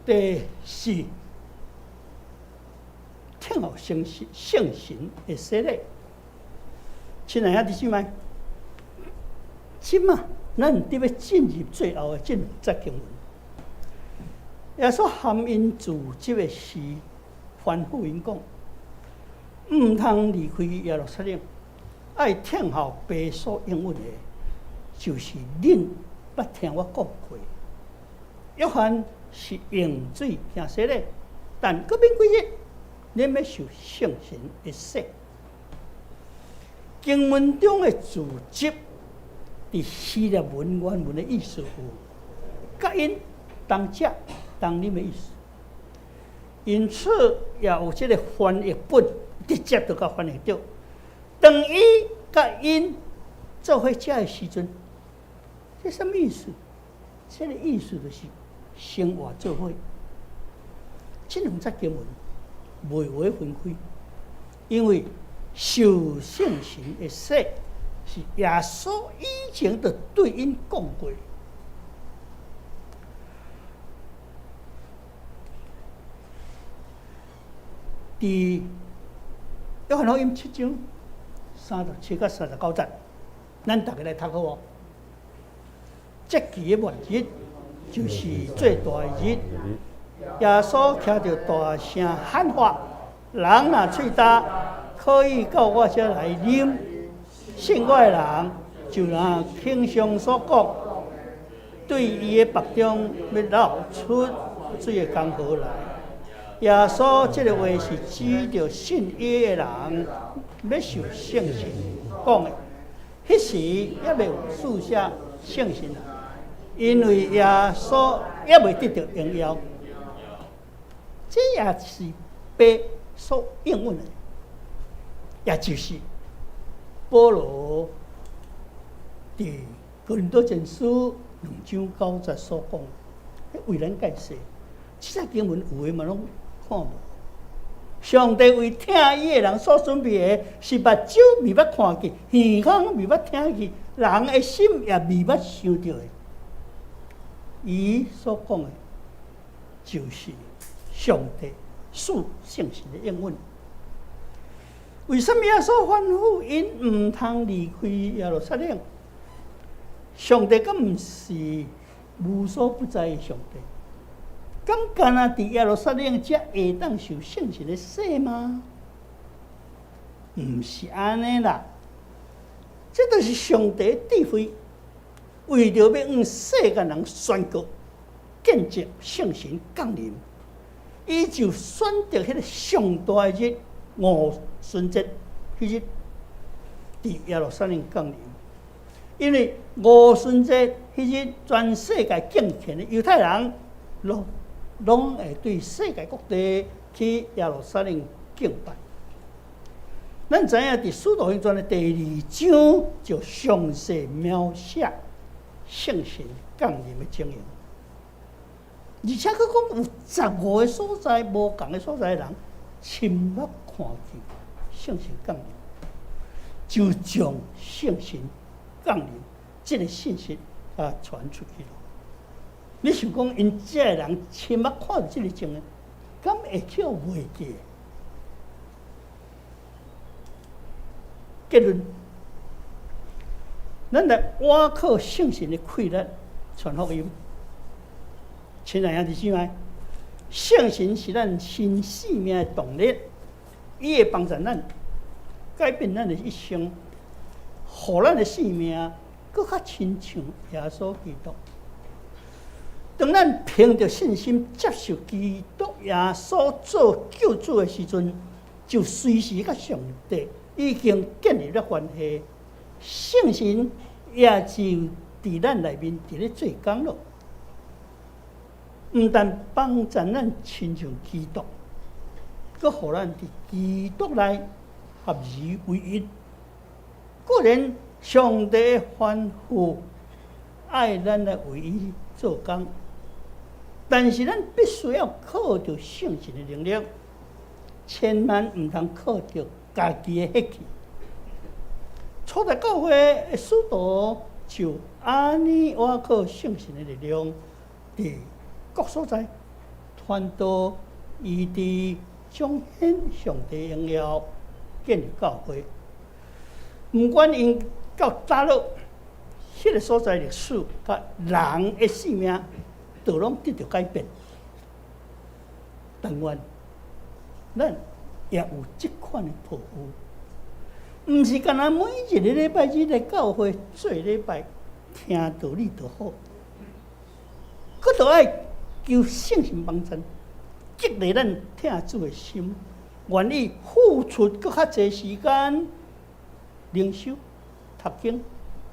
第四，聽候聖神聖神的洗禮。親愛的兄弟姊妹，這馬咱得欲進入最後的這兩節經文。耶穌含𪜶住職的時，吩咐𪜶講：毋通離開耶路撒冷，愛聽候父所應允的，就是恁捌聽我講過。約翰是用水行洗禮，但過免幾日，恁欲受聖神的洗。經文中的住職，佇希臘文原文的意思有，佮𪜶同食同啉的意思。因此，也有這个翻譯本直接就共翻譯著。當伊佮𪜶做伙食的時陣，這啥物意思？這个意思就是生活做伙。這兩節經文袂話分開，因為受聖神的洗是耶穌以前就對𪜶講過。佇約翰福音七章37佮39節，咱逐家來讀好無？節期的末日就是最大的日。耶穌徛著大聲喊話：人若喙焦，可以到我遮來啉。信我的人，就若經上所講，對伊的腹中欲流出水的江河來。耶穌這个話是指著信伊的人欲受聖神講的。彼時猶未有賜下聖神來，因為耶穌猶未得著榮耀。這也是父所應允的，也就是保羅佇哥林多前書兩章九節所講，為咱解釋。這節經文有的嘛攏看無。上帝為疼伊的人所準備的，是目睭未捌看見，耳孔未捌聽見，人的心也未捌想著的。伊所講的，就是上帝賜聖神的應允。為啥物耶穌吩咐𪜶毋通離開耶路撒冷？上帝敢毋是無所不在的上帝？敢干焦佇耶路撒冷才會當受聖神的洗嗎？毋是按呢啦，這就是上帝的智慧，為著欲向世間人宣告、見證聖神降臨，伊就選擇彼个上大的日五旬節彼日，佇耶路撒冷降臨。因為五旬節彼日，全世界敬虔的猶太人攏攏會對世界各地去耶路撒冷敬拜。咱知影佇《使徒行傳》的第二章就詳細描寫聖聖神降臨的情形，而且閣講有15個所在無仝的所在的人親目看見聖神降臨，就將聖神降臨這个信息啊傳出去囉。你想講，𪜶這个人親目看著這个情形，敢會去予袂記？結論，咱來倚靠聖神的氣力傳福音。親愛兄弟姊妹，聖神是咱新生命的動力，伊會幫助咱改變咱的一生，予咱的生命閣較親像耶穌基督。當咱憑著信心接受基督耶穌做救主的時陣，就隨時佮上帝已經建立了關係，聖神也就佇咱內面佇咧做工囉。毋但幫助咱親像基督，閣予咱佇基督內合而為一。固然上帝吩咐愛咱來為伊做工，但是咱必須要靠著聖神的能力，千萬毋通靠著家己的血氣。初代教會的使徒就按呢倚靠聖神的力量，佇各所在傳道、醫治、彰顯上帝榮耀，建立教會。毋管𪜶到佗落，彼个所在歷史佮人的性命，都攏得著改變。但願咱也有這款的抱負，毋是干焦每一个禮拜日來教會做禮拜，聽道理就好，閣著愛求聖神幫助，激勵咱疼主的心，願意付出閣較濟時間靈修、讀經、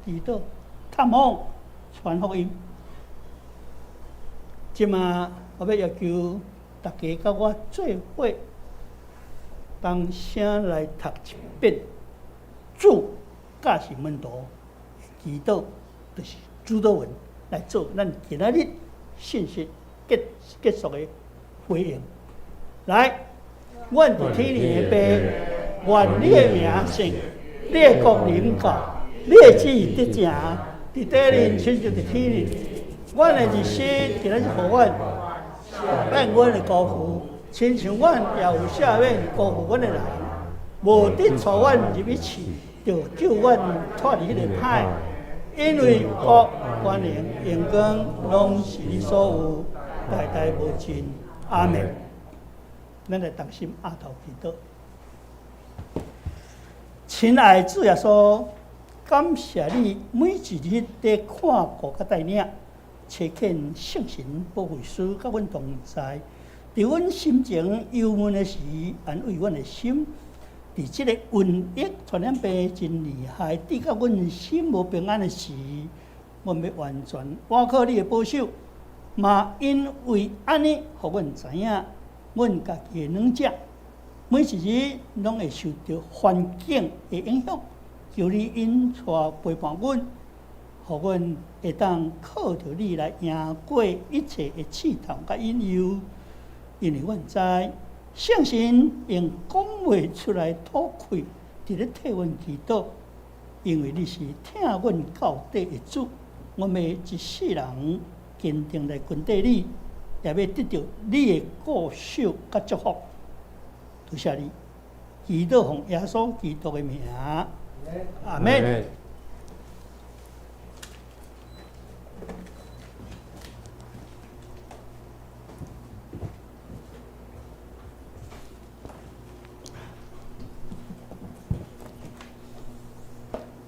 祈禱、探訪、傳福音。這馬我欲要求大家佮我做伙同聲來讀一遍主教示門徒祈禱，就是主禱文來做咱今仔日信息結結束的回應。來，阮佇天頂的父，願你的名聖，你的國臨到，你的旨意得成，佇地面親像佇天頂。阮的日食今仔日予阮，赦免阮的辜負，親像阮也有赦免辜負阮的人。無得帶阮入去試，著救阮脫離彼个歹。因為國、權能、榮光，攏是你所有，代代無盡。阿門。咱來同心阿頭祈禱。親愛的主耶穌，感謝你每一日佇看顧佮帶領，差遣聖神保惠師佮阮同在，佇阮心情憂悶的時，安慰阮的心。佇這个瘟疫傳染病真厲害，致到阮心無平安的時，阮欲完全倚靠你的保守，嘛因為按呢，予阮知影，阮家己的軟弱，每一日攏會受著環境的影響，求你引帶陪伴阮，予阮會當靠著你來贏過一切的試探佮引誘，因為阮知聖神用講袂出來吐氣，佇咧替阮祈禱，因為你是疼阮到底的主，阮欲一世人堅定來跟綴你，也欲得著你的顧守佮祝福。多謝你，祈禱奉耶穌基督的名，阿們。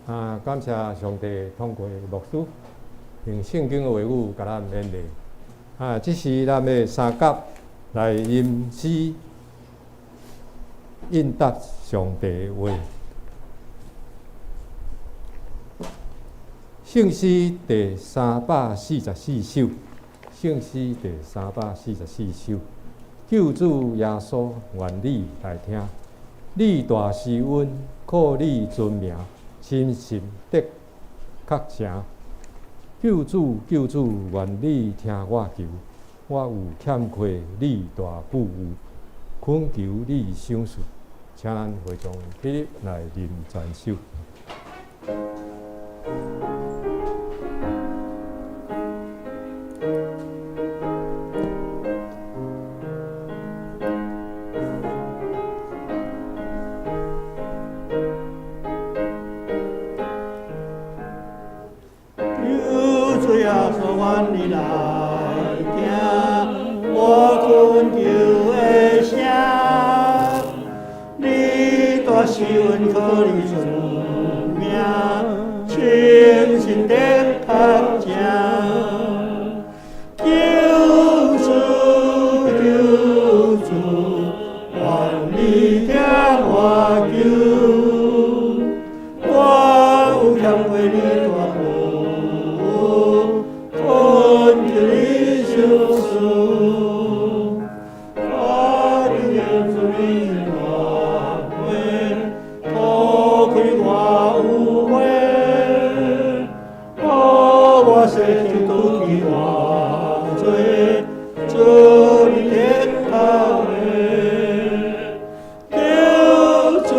啊，感謝上帝通過牧師用聖經的話語共咱勉勵。啊，這是咱的三甲來吟詩應答上帝的話。聖詩第344首，聖詩第344首，救主耶穌，願你來聽，你大施恩，靠你尊名，深信得確成。救主，救主，願你聽我求，我有欠虧，你大富有，懇求你賞賜。請咱會眾起立來啉讚首。求主耶穌，願你來聽我懇求的聲，你大施恩可你主名，清心的確正。求主，求主，願你聽我求，我有欠虧你大富有，懇求你賞賜。我求主你大惠，脫開我污穢，予我洗淨除去我罪，做你的教會。求主，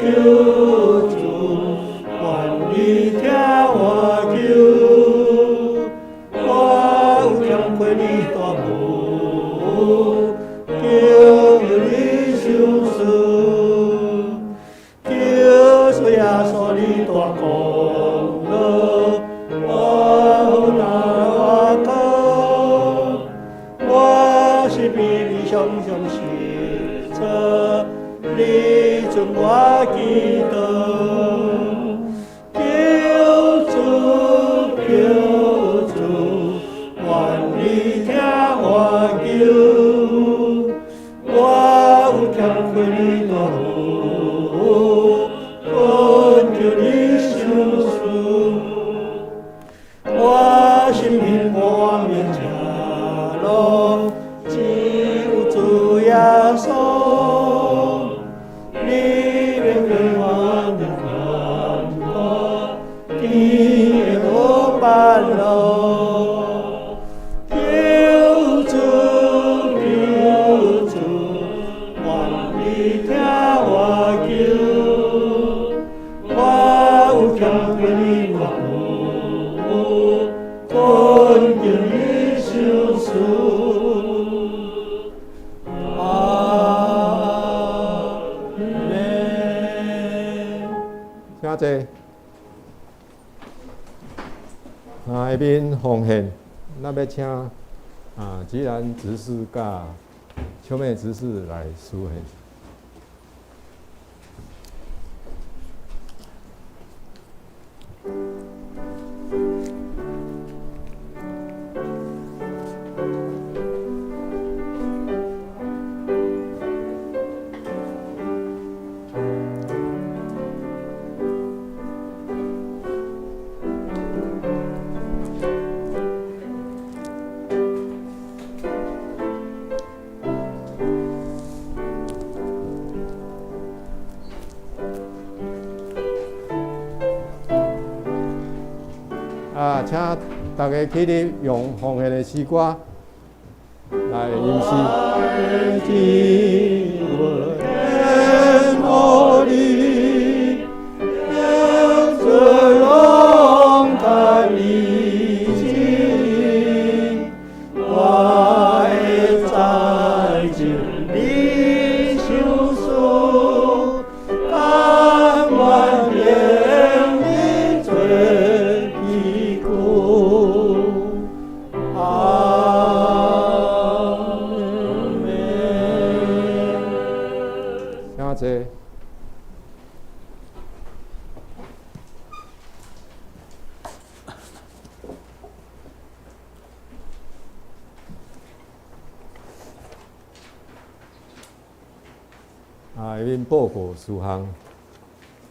求主，願你聽我求，我有欠虧你大富有，求你賞賜。求主耶穌你大功勞，我有哪我靠，我是卑微常常失錯，你准我祈禱。求主，求主，願你聽我求，我有欠虧你大富有，懇求你賞賜。我心貧無面正路，只有主耶穌，你免給我的困苦，天的伴路。求主，求主，願你聽我求，我有欠虧你大富有，懇求你賞賜。阿們。請坐。啊，下面奉獻，咱欲請啊，吉蘭執事佮秋妹執事來司獻。啊，請大家起立，用奉獻的詩歌來吟詩。我會知真你賞賜，甘願願你做依據。阿們。請坐。啊，下面報告事項，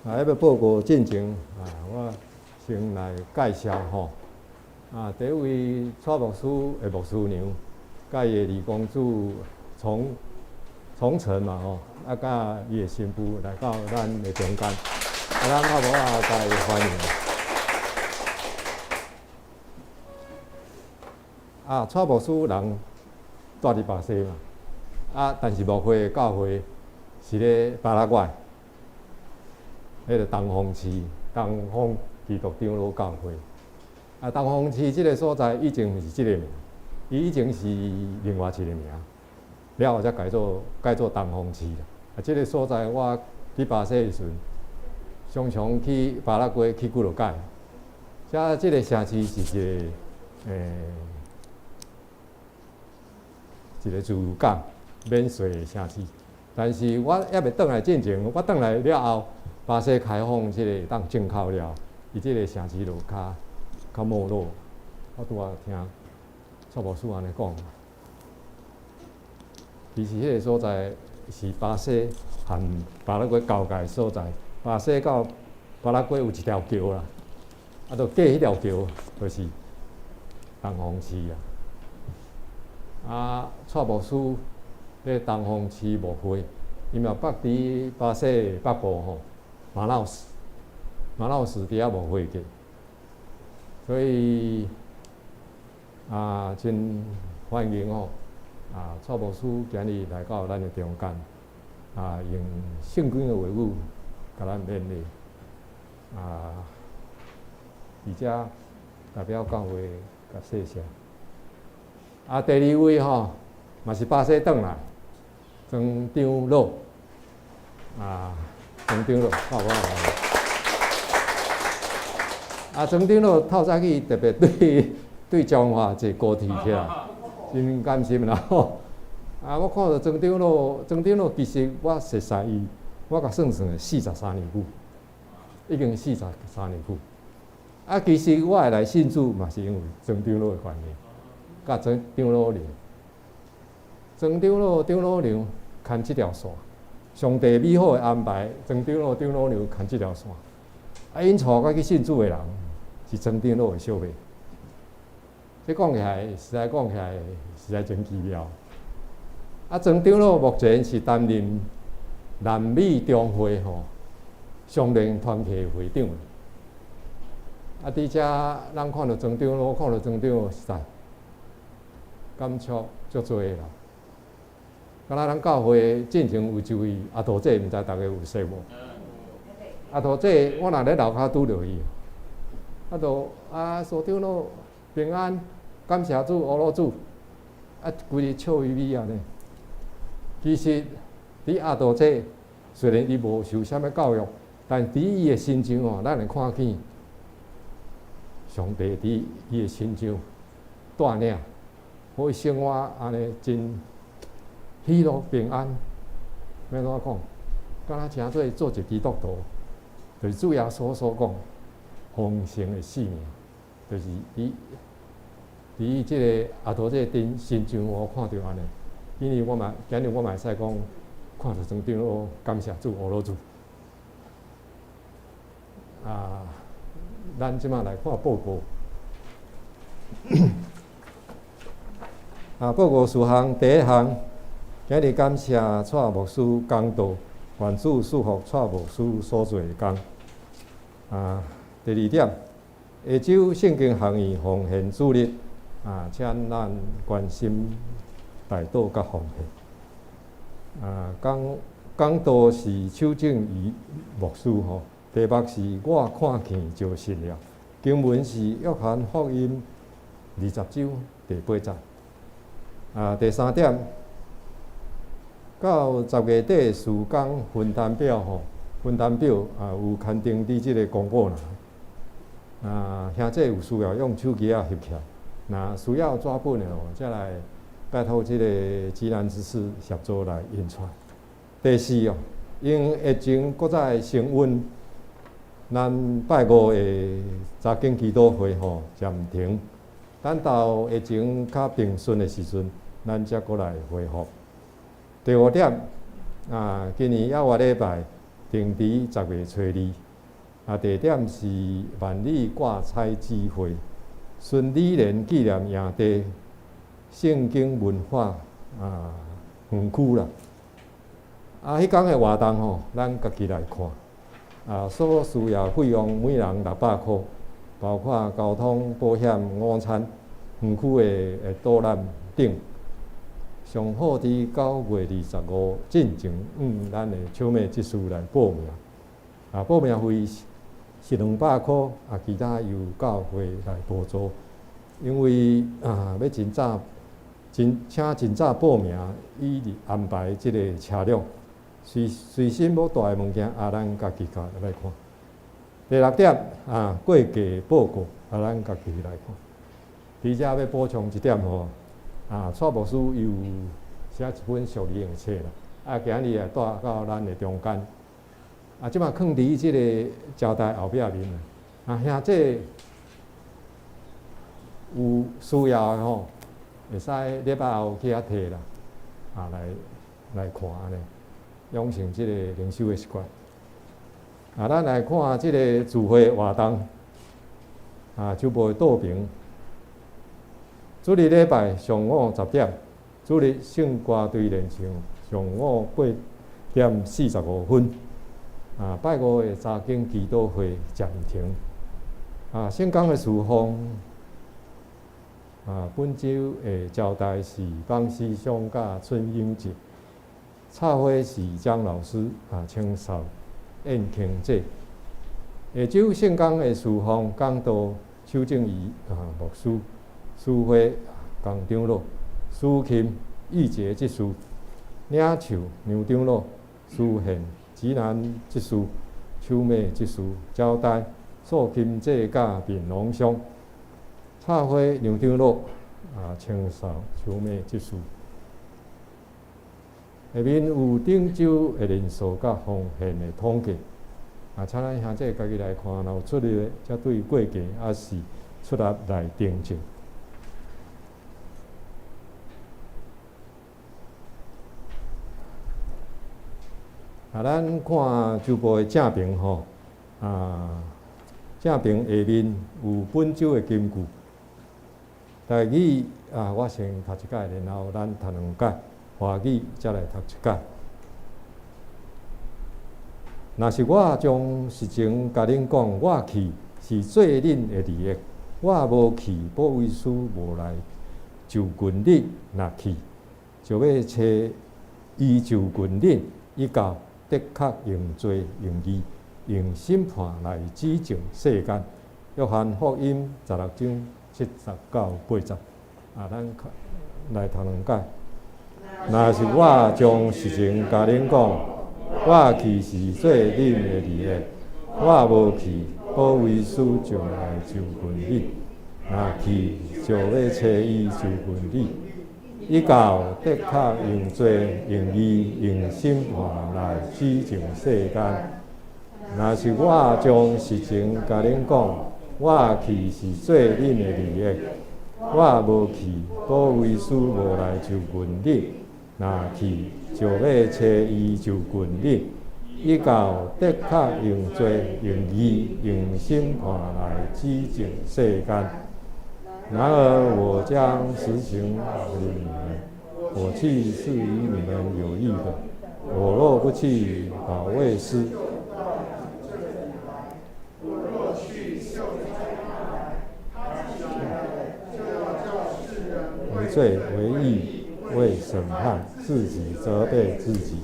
啊，彼个報告進前，啊，我先來介紹吼。啊，第一位蔡牧師的牧師娘，佮伊的二公子從從成嘛吼，啊，佮伊的新婦來到咱的中間，啊，咱好無啊，共伊歡迎。啊，蔡牧師人住佇巴西嘛，啊，但是牧會的教會是咧巴拉圭，彼個東方市東方基督長老教會。啊，東方市這個所在以前毋是這個名，伊以前是另外一個名，了後才改做東方市啦。啊，這個所在我去巴西的時陣，常常去巴拉圭去幾落擺。遮這個城市是一個一個自由港免稅的城市。但是我猶未轉來進前，我轉來了後，巴西開放這個會當進口了，伊這個城市就較沒落。我拄仔聽蔡牧師按呢講，其實彼個所在是巴西和巴拉圭交界的所在，巴西到巴拉圭有一條橋啦，啊，就過彼條橋就是東方市啊。啊，蔡牧師咧東方市牧會，伊嘛北佇巴西的北部吼，馬瑙斯，馬瑙斯佇遐牧會過，所以啊，真歡迎吼，啊，蔡牧師今日來到咱的中間，啊，用聖經的話語共咱勉勵，啊，而且代表教會共謝謝。啊，第二位吼，嘛是巴西轉來，莊長老，啊，莊長老，好無？啊，莊長老透早起特別對彰化坐高鐵起來，真感心啦吼。啊，我看著莊長老，莊長老其實我熟似伊，我共算算43年久，已經四十三年久。啊，其實我會來信主嘛是因為莊長老的關係，佮莊長老娘。莊長老、長老娘牽這條線，上帝美好的安排，莊長老、長老娘牽這條線。啊，𪜶帶我去信主的人是莊長老的小妹。這講起來，實在講起來，實在真奇妙。啊，莊長老目前是擔任南美中會吼相連團契會長。啊，佇遮咱看著莊長老，看著莊長老，實在感觸足濟啦。敢若咱教會進前有一位阿桃姐，毋知逐家有識無？阿桃姐，我若咧樓跤拄著伊，啊，就啊，所長老平安，感謝主，阿羅主，啊，規日笑眯眯按呢。其實，佇阿桃姐雖然伊無受啥物教育，但佇伊的身上哦，咱會看見上帝佇伊的身上帶領，予伊生活按呢真喜樂平安。欲按怎講？敢若誠做做一個基督徒，就是主耶穌所講豐盛的生命，就是佇這個阿桃姐身上，我看著按呢。今日我嘛會使講，看著莊長老，感謝主，阿羅主。啊，咱這馬來看報告。啊，報告事項第一項，今日感謝蔡牧師講道，願主賜福蔡牧師所做的工。啊，第二點，下晝聖經學院奉獻主日，啊，請咱關心代禱佮奉獻。啊，講道是邱正儀牧師吼，題目是我看見就信了。經文是約翰福音20章第8節。啊，第三點，到10月底事工分擔表吼，分擔表啊有刊登佇這個公告欄。啊，兄弟有需要用手機仔翕起來，若需要紙本的吼，才來拜託這個吉蘭執事協助來印出來。第四哦，因疫情閣再升溫，咱拜五的查經祈禱會吼暫停，等到疫情較平順的時陣，咱才閣來恢復。第五點，啊，今年猶活禮拜定佇10月初2。啊，地點是萬里掛彩紙會，孫理蓮紀念營地聖經文化啊園區啦。啊，彼工的活動吼，咱家己來看。啊，所需要費用每人600箍，包括交通、保險、午餐。園區的導覽頂。上好佇9月25進前，向咱的手尾執事來報名。啊，報名費是200箍，啊，其他由教會來補助。因為啊，欲真早真請真早報名，以安排這个車輛，隨隨身欲帶的物件，啊，咱家己來看。第六點啊，過季報告，啊，咱家己來看。佇遮欲補充一點吼。啊，蔡牧師有寫一本屬靈的冊啦，啊，今日也帶到咱的中間。啊，這馬囥佇這个招待後壁面啊。啊，兄弟有需要的吼，會使禮拜後去遐提啦，啊，來來看按呢，養成這个靈修的習慣。啊，咱來看這个聚會活動，啊，周部的道平。主日禮拜上午10點，主日聖歌隊練唱上午8點45分。啊，拜五的查經祈禱會暫停。啊，聖工的事奉，啊，本週的招待是方思松佮春英姐，插花是張老師，啊，清掃宴慶節。下週聖工的事奉講道邱靜怡啊牧師。司會江長老、司琴玉潔執事、領袖梁長老、司憲吉南執事、秋美執事、招待素琴姐佮闽農鄉插花梁長老啊，清掃秋美執事。下面有頂週的人數佮奉獻的統計，啊，請咱兄弟家己來看，若有出入的，才對過季抑是出納來訂正。啊，咱看周報的正爿吼，啊，正爿下面有本週的金句。台語啊，我先讀一擺，然後咱讀兩擺，華語才來讀一擺。若是我將實情共恁講，我去是做恁的利益；我無去，保惠師無來就近恁；若去，就欲揣伊就近恁，伊到的確用罪、用義、用審判來指證世間。約翰福音16章70到80。啊，咱來讀兩擺。若是我將實情共恁講，我去是做恁的利益；我無去，保惠師就來就近恁；若去，就欲揣伊就近恁。伊到的確用罪、用義、用審判來指證世間。若是我將實情共恁講，我去是做恁的利益；我無去，保惠師無來就近恁；若去，就欲揣伊就近恁。伊到的確用罪、用義、用審判來指證世間。然而我將實情告訴你們，我去是與你們有益的。我若不去，保惠師。為罪、為義、為審判，自己責備自己。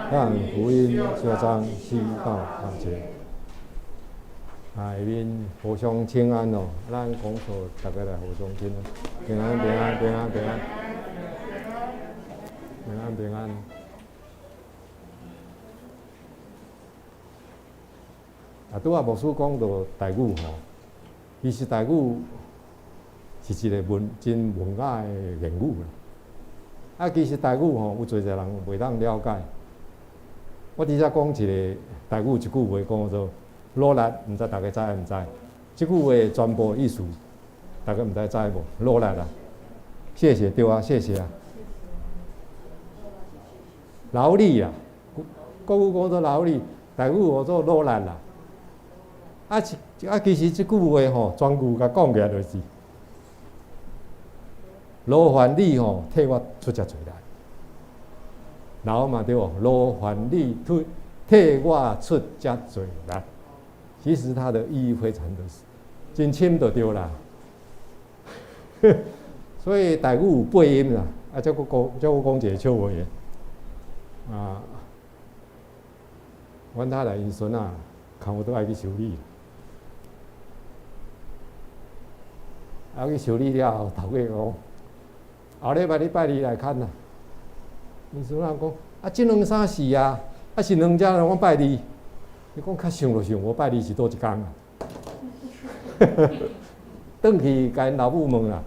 約翰福音9章7到8節。啊，下面互相請安哦，咱講座逐家來互相請安，平安平安平安平安，平安平安。啊，拄仔牧師講到台語吼，其實台語是一个文真文雅的言語啦。啊，其實台語吼有濟濟人袂當了解。我佇遮講一个台語一句話，講做努力，毋知逐家知毋知？這句話全部意思，逐家毋知知無？努力啊，謝謝對啊，謝謝啊。勞力啊，國語講做勞力，台語叫做努力啦。啊，啊，其實這句話吼，全句共講起來就是：勞煩你吼，替我出遮濟力。勞嘛對無？勞煩你替替我出遮濟力。其實它的意義非常的真深就對啦。所以台語有八音啦，啊，才閣講，才閣講一个笑話的。啊，阮太太𪜶孫仔，差不多愛去修理。啊，去修理了後，頭家講，後禮拜你拜二來牽啦。𪜶孫仔講，啊，這兩三四啊，啊是兩隻人，我拜二。伊講較想就想無拜二是佗一工啊。轉去共𪜶老母問啦，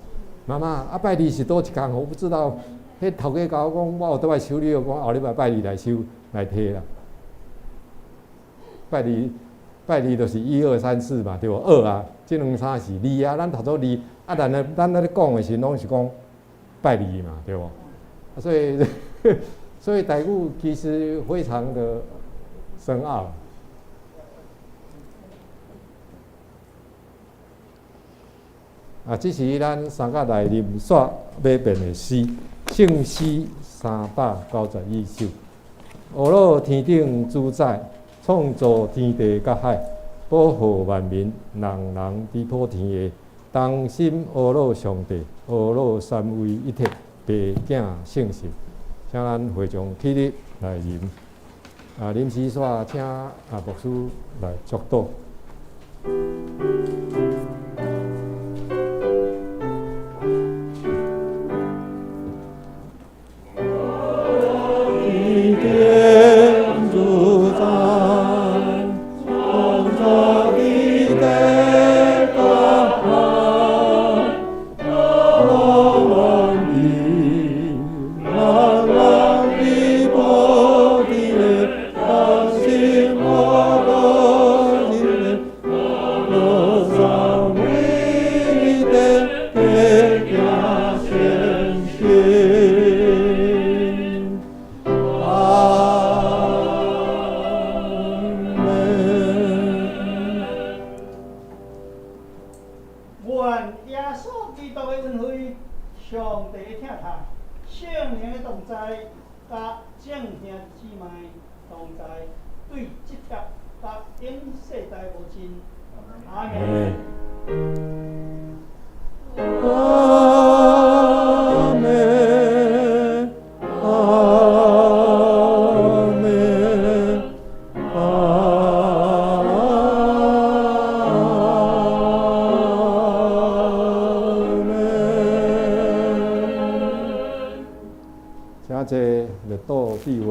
媽媽，啊拜二是佗一工？我不知道。彼頭家共我講，我有倒擺修理，我講後禮拜拜二來修來提啦。拜二拜二就是一二三四嘛，對無？二啊，這兩三是二啊，咱讀做二，啊，咱咧咱咧講的時攏是講拜二嘛，對無？所以台語其實非常的深奧。啊，這是咱三甲內林煞欲變的詩，聖詩391首。阿老天頂主宰，創造天地佮海，保護萬民，人人佇普天下，同心阿老上帝，阿老三位一體，父囝聖神。請咱會眾起立來吟。啊，臨時煞請啊牧師來祝禱。天主宰，創造天地佮海，保護萬民，人人佇普天下，同心阿老一個，阿老三位一體，父囝聖神。阿們。願耶穌基督的恩惠、上帝的疼愛、聖靈的同在，佮眾兄弟姊妹同在，對這帖佮永世代無盡。阿們。阿們，阿們，阿們。請坐，列倒閉會。